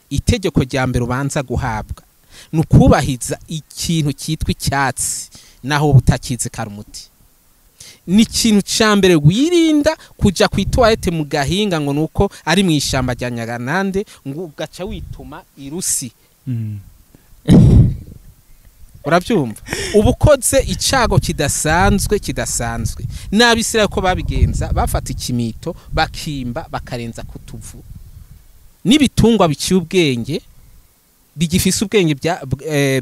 itegeko rya mbere ubanza guhabwa ni ukubahiza ikintu cyitwa icyatsi, naho utakizi kari umuti. Ni ikintu cya mbere wirinda kuja ku toilette mu gahinga ngo nuko ari mu ishamba rya Nyaganande ngo ugaca wituma irusi. Urabyumva? Ubukoze icago kidasanzwe kidasanzwe. N'abisirayeli ko babigenza, bafata ikimito bakimba bakarenza kutuvu. N'ibitungwa biciye ubwenge bigifise ubwenge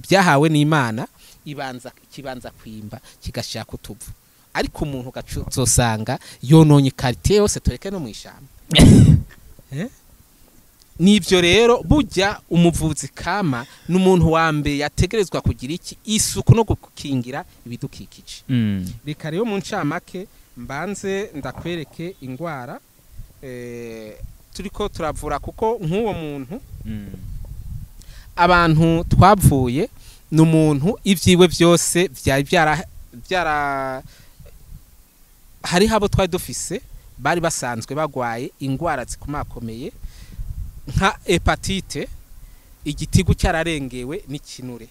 byahawe n'Imana, ibanza kibanza kwimba kigashaka kutuvu. Ariko umuntu gacuzosanga yononye quartier yose, tureke no mwishamba. Nivyo rero burya umuvuzi kama n'umuntu wa mbere yategerezwa kugira iki isuku no gukingira ibidukikije. Reka rero mu ncamake mbanze ndakwereke ingwara turiko turavura, kuko nk'uwo muntu abantu twavuye n'umuntu ivyiwe byose byari byara hari habo twari dufise bari basanzwe bagwaye ingwara zikomakomeye nka hepatite, igitigu cyararengewe n'ikinure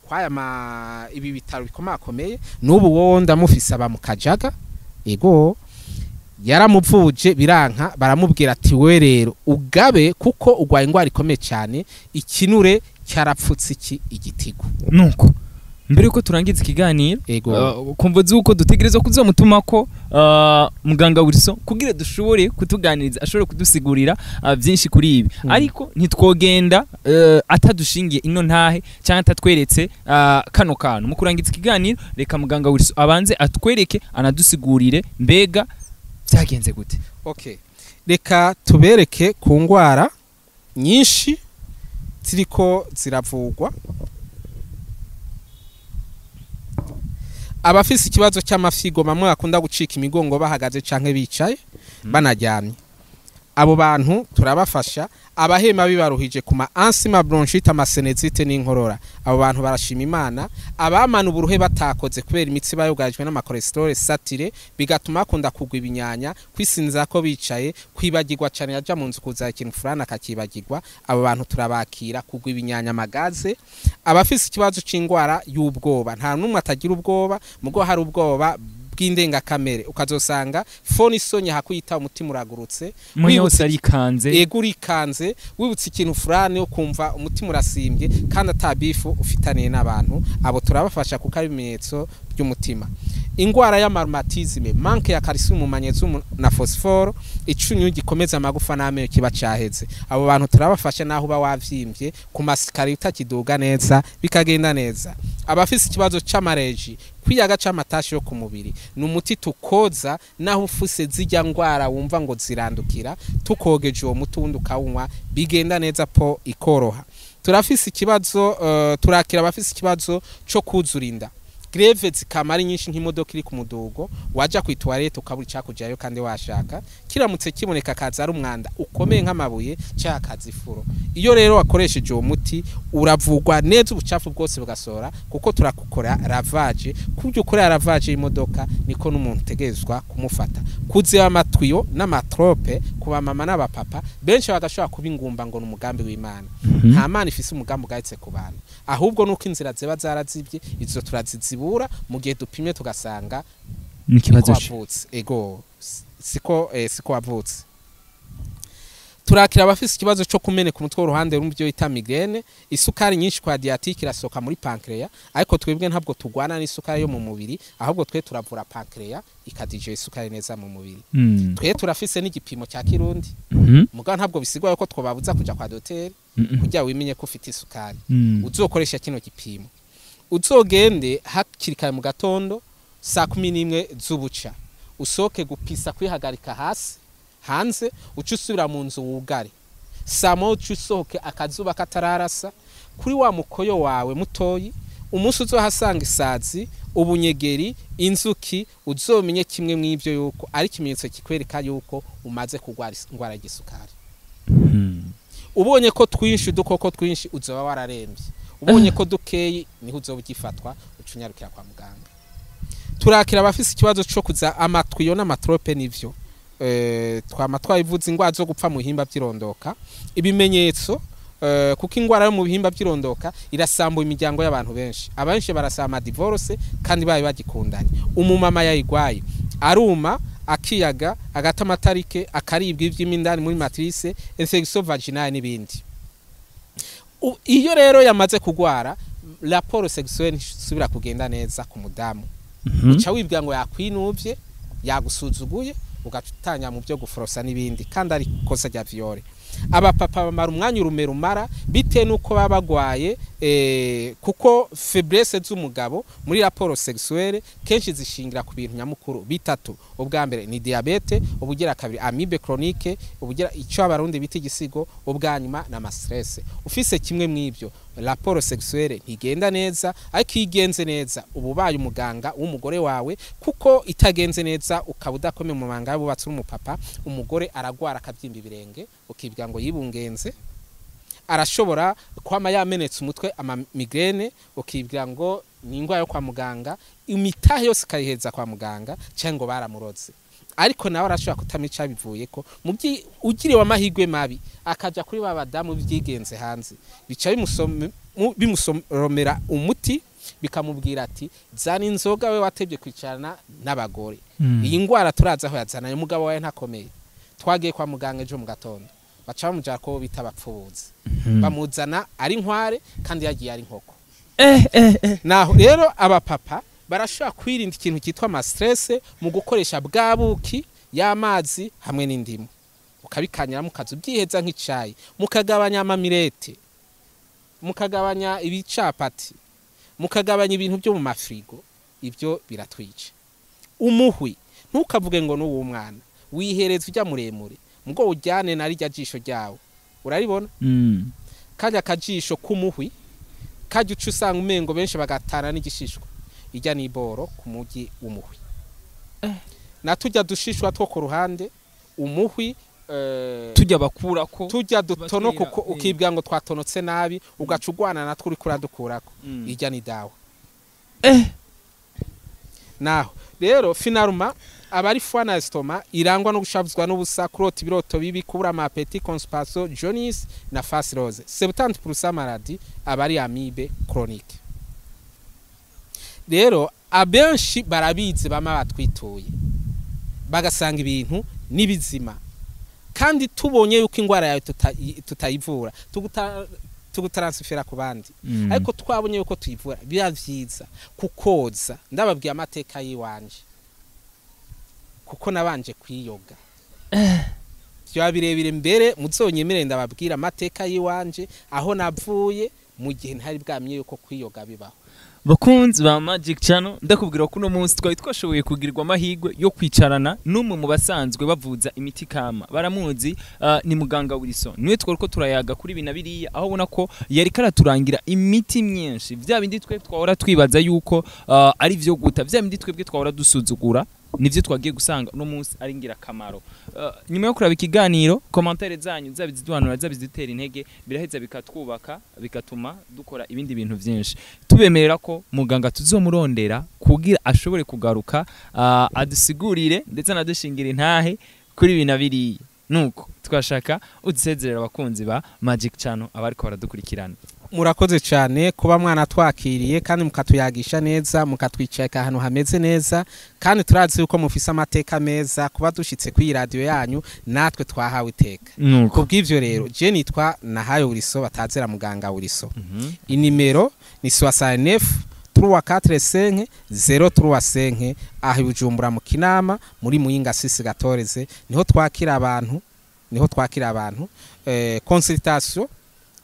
kwaya ibi bitaro bikomakomeye. N'ubu wowe ndamufise aba mu Kajaga, ego yaramuvuje biranka, baramubwira ati we rero ugabe kuko ugwaye ingwara ikomeye cyane, ikinure cyarapfutse iki igitigu. Nuko Mbere yuko turangiza ikiganiro, Ego. Kumva zuko dutegerezwa kuzomutuma ko muganga Wilson kugira dushobore kutuganiriza, ashobore kudusigurira byinshi kuri ibi, ariko ntitwogenda atadushingiye ino ntahe cyangwa atatweretse kano kantu. Mu kurangiza ikiganiro, reka muganga Wilson abanze atwereke, anadusigurire mbega byagenze gute. Okay, reka tubereke ku ngwara nyinshi ziriko ziravugwa. Abafise ikibazo cy'amafyigo, bamwe bakunda gucika imigongo bahagaze canke bicaye banaryamye, abo bantu turabafasha. Abahema bibaruhije ku ma asthme, bronchite, ama sinusite n'inkorora, abo bantu barashima Imana. Abamana uburuhe batakoze kubera imitsi bayugarijwe n'ama cholesterol saturé, bigatuma bakunda kugwa ibinyanya, kwisinza ko bicaye, kwibagirwa cyane, yaja mu nzu kuza ikintu fulani akakibagirwa, abo bantu turabakira. Kugwa ibinyanya, amagaze. Abafise ikibazo c'ingwara y'ubwoba, nta numwe atagira ubwoba, mugo hari ubwoba bw'indengakamere, ukazosanga phone isonye hakuyita umutima uragurutse, umwanya wose arikanze. Ego, urikanze, wibutse ikintu fulani ukumva umutima urasimbye kandi atabifu ufitaniye n'abantu, abo turabafasha kuko ari ibimenyetso by'umutima. Ingwara y'ama rhumatisme, manque ya calcium, magnésium na phosphore, icunyu gikomeza amagufa n'amenyo kiba caheze, abo bantu turabafasha naho uba wavyimbye ku masikari utakiduga neza bikagenda neza. Abafise ikibazo c'amareji, kwiyaga c'amatashi yo ku mubiri, ni umuti tukoza naho ufuse zijya ngwara wumva ngo zirandukira, tukogeje uwo muti wundi ukawunywa bigenda neza, po ikoroha. Turafise ikibazo, turakira abafise ikibazo co kuzura inda, grève zikama ari nyinshi nk'imodoka iri ku mudugo, waja ku toilette ukabura icakujayo kandi washaka, kiramutse kiboneka kaza ari umwanda ukomeye nk'amabuye cyangwa akaza ifuro. Iyo rero wakoresheje uwo muti uravugwa neza, ubucafu bwose bugasora, kuko turakukora lavage. Kubyo ukorera lavage y'imodoka niko n'umuntu utegerezwa kumufata. Kuziba amatwiyo n'ama trompes ku bamama n'abapapa benshi bagashobora kuba ingumba ngo ni umugambi w'Imana. Nta Mana ifise umugambi ugayitse ku bantu, ahubwo nuko inzira ziba zarazibye, izo turazizibura mu gihe dupimye tugasanga ni ikibazo niko wavutse. Ego, siko, siko wavutse. Turakira abafise ikibazo cyo kumeneka umutwe w'uruhande rumwe, byo bita migraine. Isukari nyinshi kwa diabétique irasohoka muri pancréas, ariko twebwe ntabwo tugwana n'isukari yo mu mubiri, ahubwo twe turavura pancréas ikadije isukari neza mu mubiri. Twe turafise n'igipimo cya kirundi, mugabo ntabwo bisigwa ko twobabuza kuja kwa docteur kugira wimenye ko ufite isukari. Uzokoresha kino gipimo, uzogende hakiri kare mu gatondo saa 11 z'ubuca, usohoke gupisa, kwihagarika hasi hanze, uce usubira mu nzu wugare. Saa 1 uce usohoke akazuba katararasa kuri wa mukoyo wawe mutoyi. Umunsi uzohasanga isazi, ubunyegeri, inzuki, uzomenye kimwe mw'ivyo yuko ari ikimenyetso kikwereka yuko umaze kurwara ingwara y'igisukari. Ubonye ko twinshi, udukoko twinshi, uzoba wararembye. Ubonye ko dukeyi, niho uzoba ugifatwa, uca unyarukira kwa muganga. Turakira abafise ikibazo co kuza amatwiyo n'ama trompes, nivyo twama twabivuze, ingwara zo gupfa mu bihimba by'irondoka, ibimenyetso, kuko ingwara yo mu bihimba by'irondoka irasambura imiryango y'abantu benshi. Abenshi barasaba ama divorce kandi bayi bagikundanye. Umumama yayigwaye aruma, akiyaga, agata amatarike, akaribwa ivy'imindani muri matrice, infection vaginale n'ibindi. Iyo rero yamaze kugwara, rapport sexuel ntisubira kugenda neza ku mudamu. Uca wibwira ngo yakwinuvye, yagusuzuguye, ugatanya mu byo guforosa n'ibindi, kandi ari kosa rya viol. Abapapa bamara umwanya urume rumara bitewe n'uko baba bagwaye, kuko faiblesse z'umugabo muri rapport sexuelle kenshi zishingira ku bintu nyamukuru bitatu. Ubwa mbere ni diabète, ubugira kabiri amibe chronique, ubugira icyo abarundi bita igisigo, ubwa nyuma na stress. Ufise kimwe mw'ibyo, rapport sexuelle ntigenda neza, ariko iyo igenze neza uba ubaye umuganga w'umugore wawe, kuko itagenze neza ukaba udakomeye mu mabanga y'abubatsi n'umupapa, umugore aragwara akabyimba ibirenge, ukibwira ngo yibungenze. Arashobora kwama yamenetse umutwe, ama migraine, ukibwira ngo ni indwara yo kwa muganga, imitahe yose ikayiheza kwa muganga, cyangwa ngo baramuroze, ariko nawe arashobora kutamica bivuye ko ugiriwe amahirwe mabi akaja kuri ba badamu byigenze hanze, bica bimusoromera umuti, bikamubwira ati zana inzoga, we watebye kwicarana n'abagore. Iyi ndwara turazi aho yazananye, umugabo wawe ntakomeye, twagiye kwa muganga ejo mu gatondo. Baca bamujana ko bita abapfubuzi, bamuzana ari nkware kandi yagiye ari inkoko. Naho rero abapapa barashobora kwirinda ikintu cyitwa ama stress mu gukoresha bwa buki y'amazi hamwe n'indimu, ukabikanyira mukaza ubyiheza nk'icayi, mukagabanya amamirete, mukagabanya ibicapati, mukagabanya ibintu byo mu mafrigo. Ibyo biratwica. Umuhwi ntukavuge ngo n'uw'umwana, wihereza ujya muremure, mugo ujyane na rijya jisho ryawe, uraribona? Kajya kajisho k'umuhwi kajya uca usanga umengo benshi bagatana n'igishishwa, ijya n'iboro ku mujyi w'umuhwi na tujya dushishwa two ku ruhande umuhwi, tujya bakurako. Tujya dutonoka uko batera, ukibwira ngo twatonotse nabi, ugaca ugwana natwo uriko uradukurako. Ijya ni dawa. Naho rero finalement abari foie na estomac irangwa no gushavuzwa n'ubusa, kurota ibiroto bibi, kubura ama appétit, constipation, jaunisse na face rose. 70% maladie abari amibe chronique. Rero abenshi barabizi, bama batwituye bagasanga ibintu nibizima, kandi tubonye yuko ingwara yawe tutayivura, tugutaransifera ku bandi. Ariko twabonye yuko tuyivura, biba vyiza kukoza. Ndababwiye amateka yiwanje, kuko nabanje kwiyoga, byaba birebire. Mbere muzonyemere ndababwira amateka yiwanje, aho navuye mu gihe ntari bwamenye yuko kwiyoga bibaho. Bakunzi ba Magic Channel, ndakubwira ko uno munsi twari twashoboye kugirirwa amahirwe yo kwicarana n'umwe mu basanzwe bavuza imiti kama. Baramuzi, ni muganga Wilson. Niwe twari ko turayaga kuri ibi na biriya, aho ubona ko yari karaturangira imiti myinshi, vya bindi twe twahora twibaza yuko ari vyo guta, vya bindi twebwe twahora dusuzugura, nivyo twagiye gusanga uno munsi ari ngirakamaro. Nyuma yo kuraba ikiganiro, commentaire zanyu zaba iziduhanura, zaba izidutera intege, biraheza bikatwubaka, bigatuma dukora ibindi bintu vyinshi. Tubemerera ko muganga tuzomurondera kugira ashobore kugaruka, adusigurire ndetse anadushingira intahe kuri ibi na biriya. Nuko twashaka udusezerera abakunzi ba Magic Channel abariko baradukurikirana. Murakoze cyane kuba mwana twakiriye kandi mukatuyagisha neza, mukatwicarika ahantu hameze neza, kandi turazi yuko mufise amateka meza. Kuba dushitse kuri radiyo yanyu, natwe twahawe iteka. Nuko Kubw'ivyo rero, je nitwa Nahayo Wuriso, batazera muganga Wuriso. Inimero ni 69 345 035, aho i Bujumbura mu Kinama, muri Muyinga sisi gatoreze, niho twakira abantu, niho twakira abantu. Consultation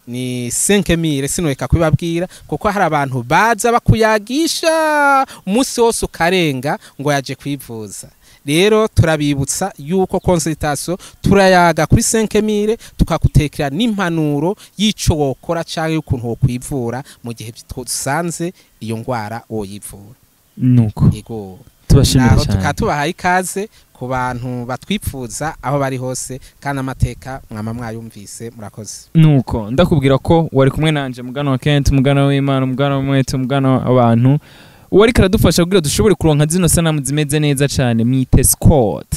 ni 5000. Sinoreka kubibabwira kuko hari abantu baza bakuyagisha umunsi wose ukarenga ngo yaje kwivuza. Rero turabibutsa yuko consultation turayaga kuri 5000, tukakutekera n'impanuro y'ico wokora cyangwa y'ukuntu wokwivura mu gihe dusanze iyo ngwara woyivura. Nuko ego. Tubashimira Naho cyane. tukaba tubahaye ikaze ku bantu batwipfuza aho bari hose, kandi amateka mwama mwayumvise. Murakoze. Nuko ndakubwira ko wari kumwe nanje mugano wa Kent, mugano w'Imana, mugano w'umwete, mugano w'abantu. Uwari karadufasha kugira dushobore kuronka zino sanamu zimeze neza cyane, mwite Scott.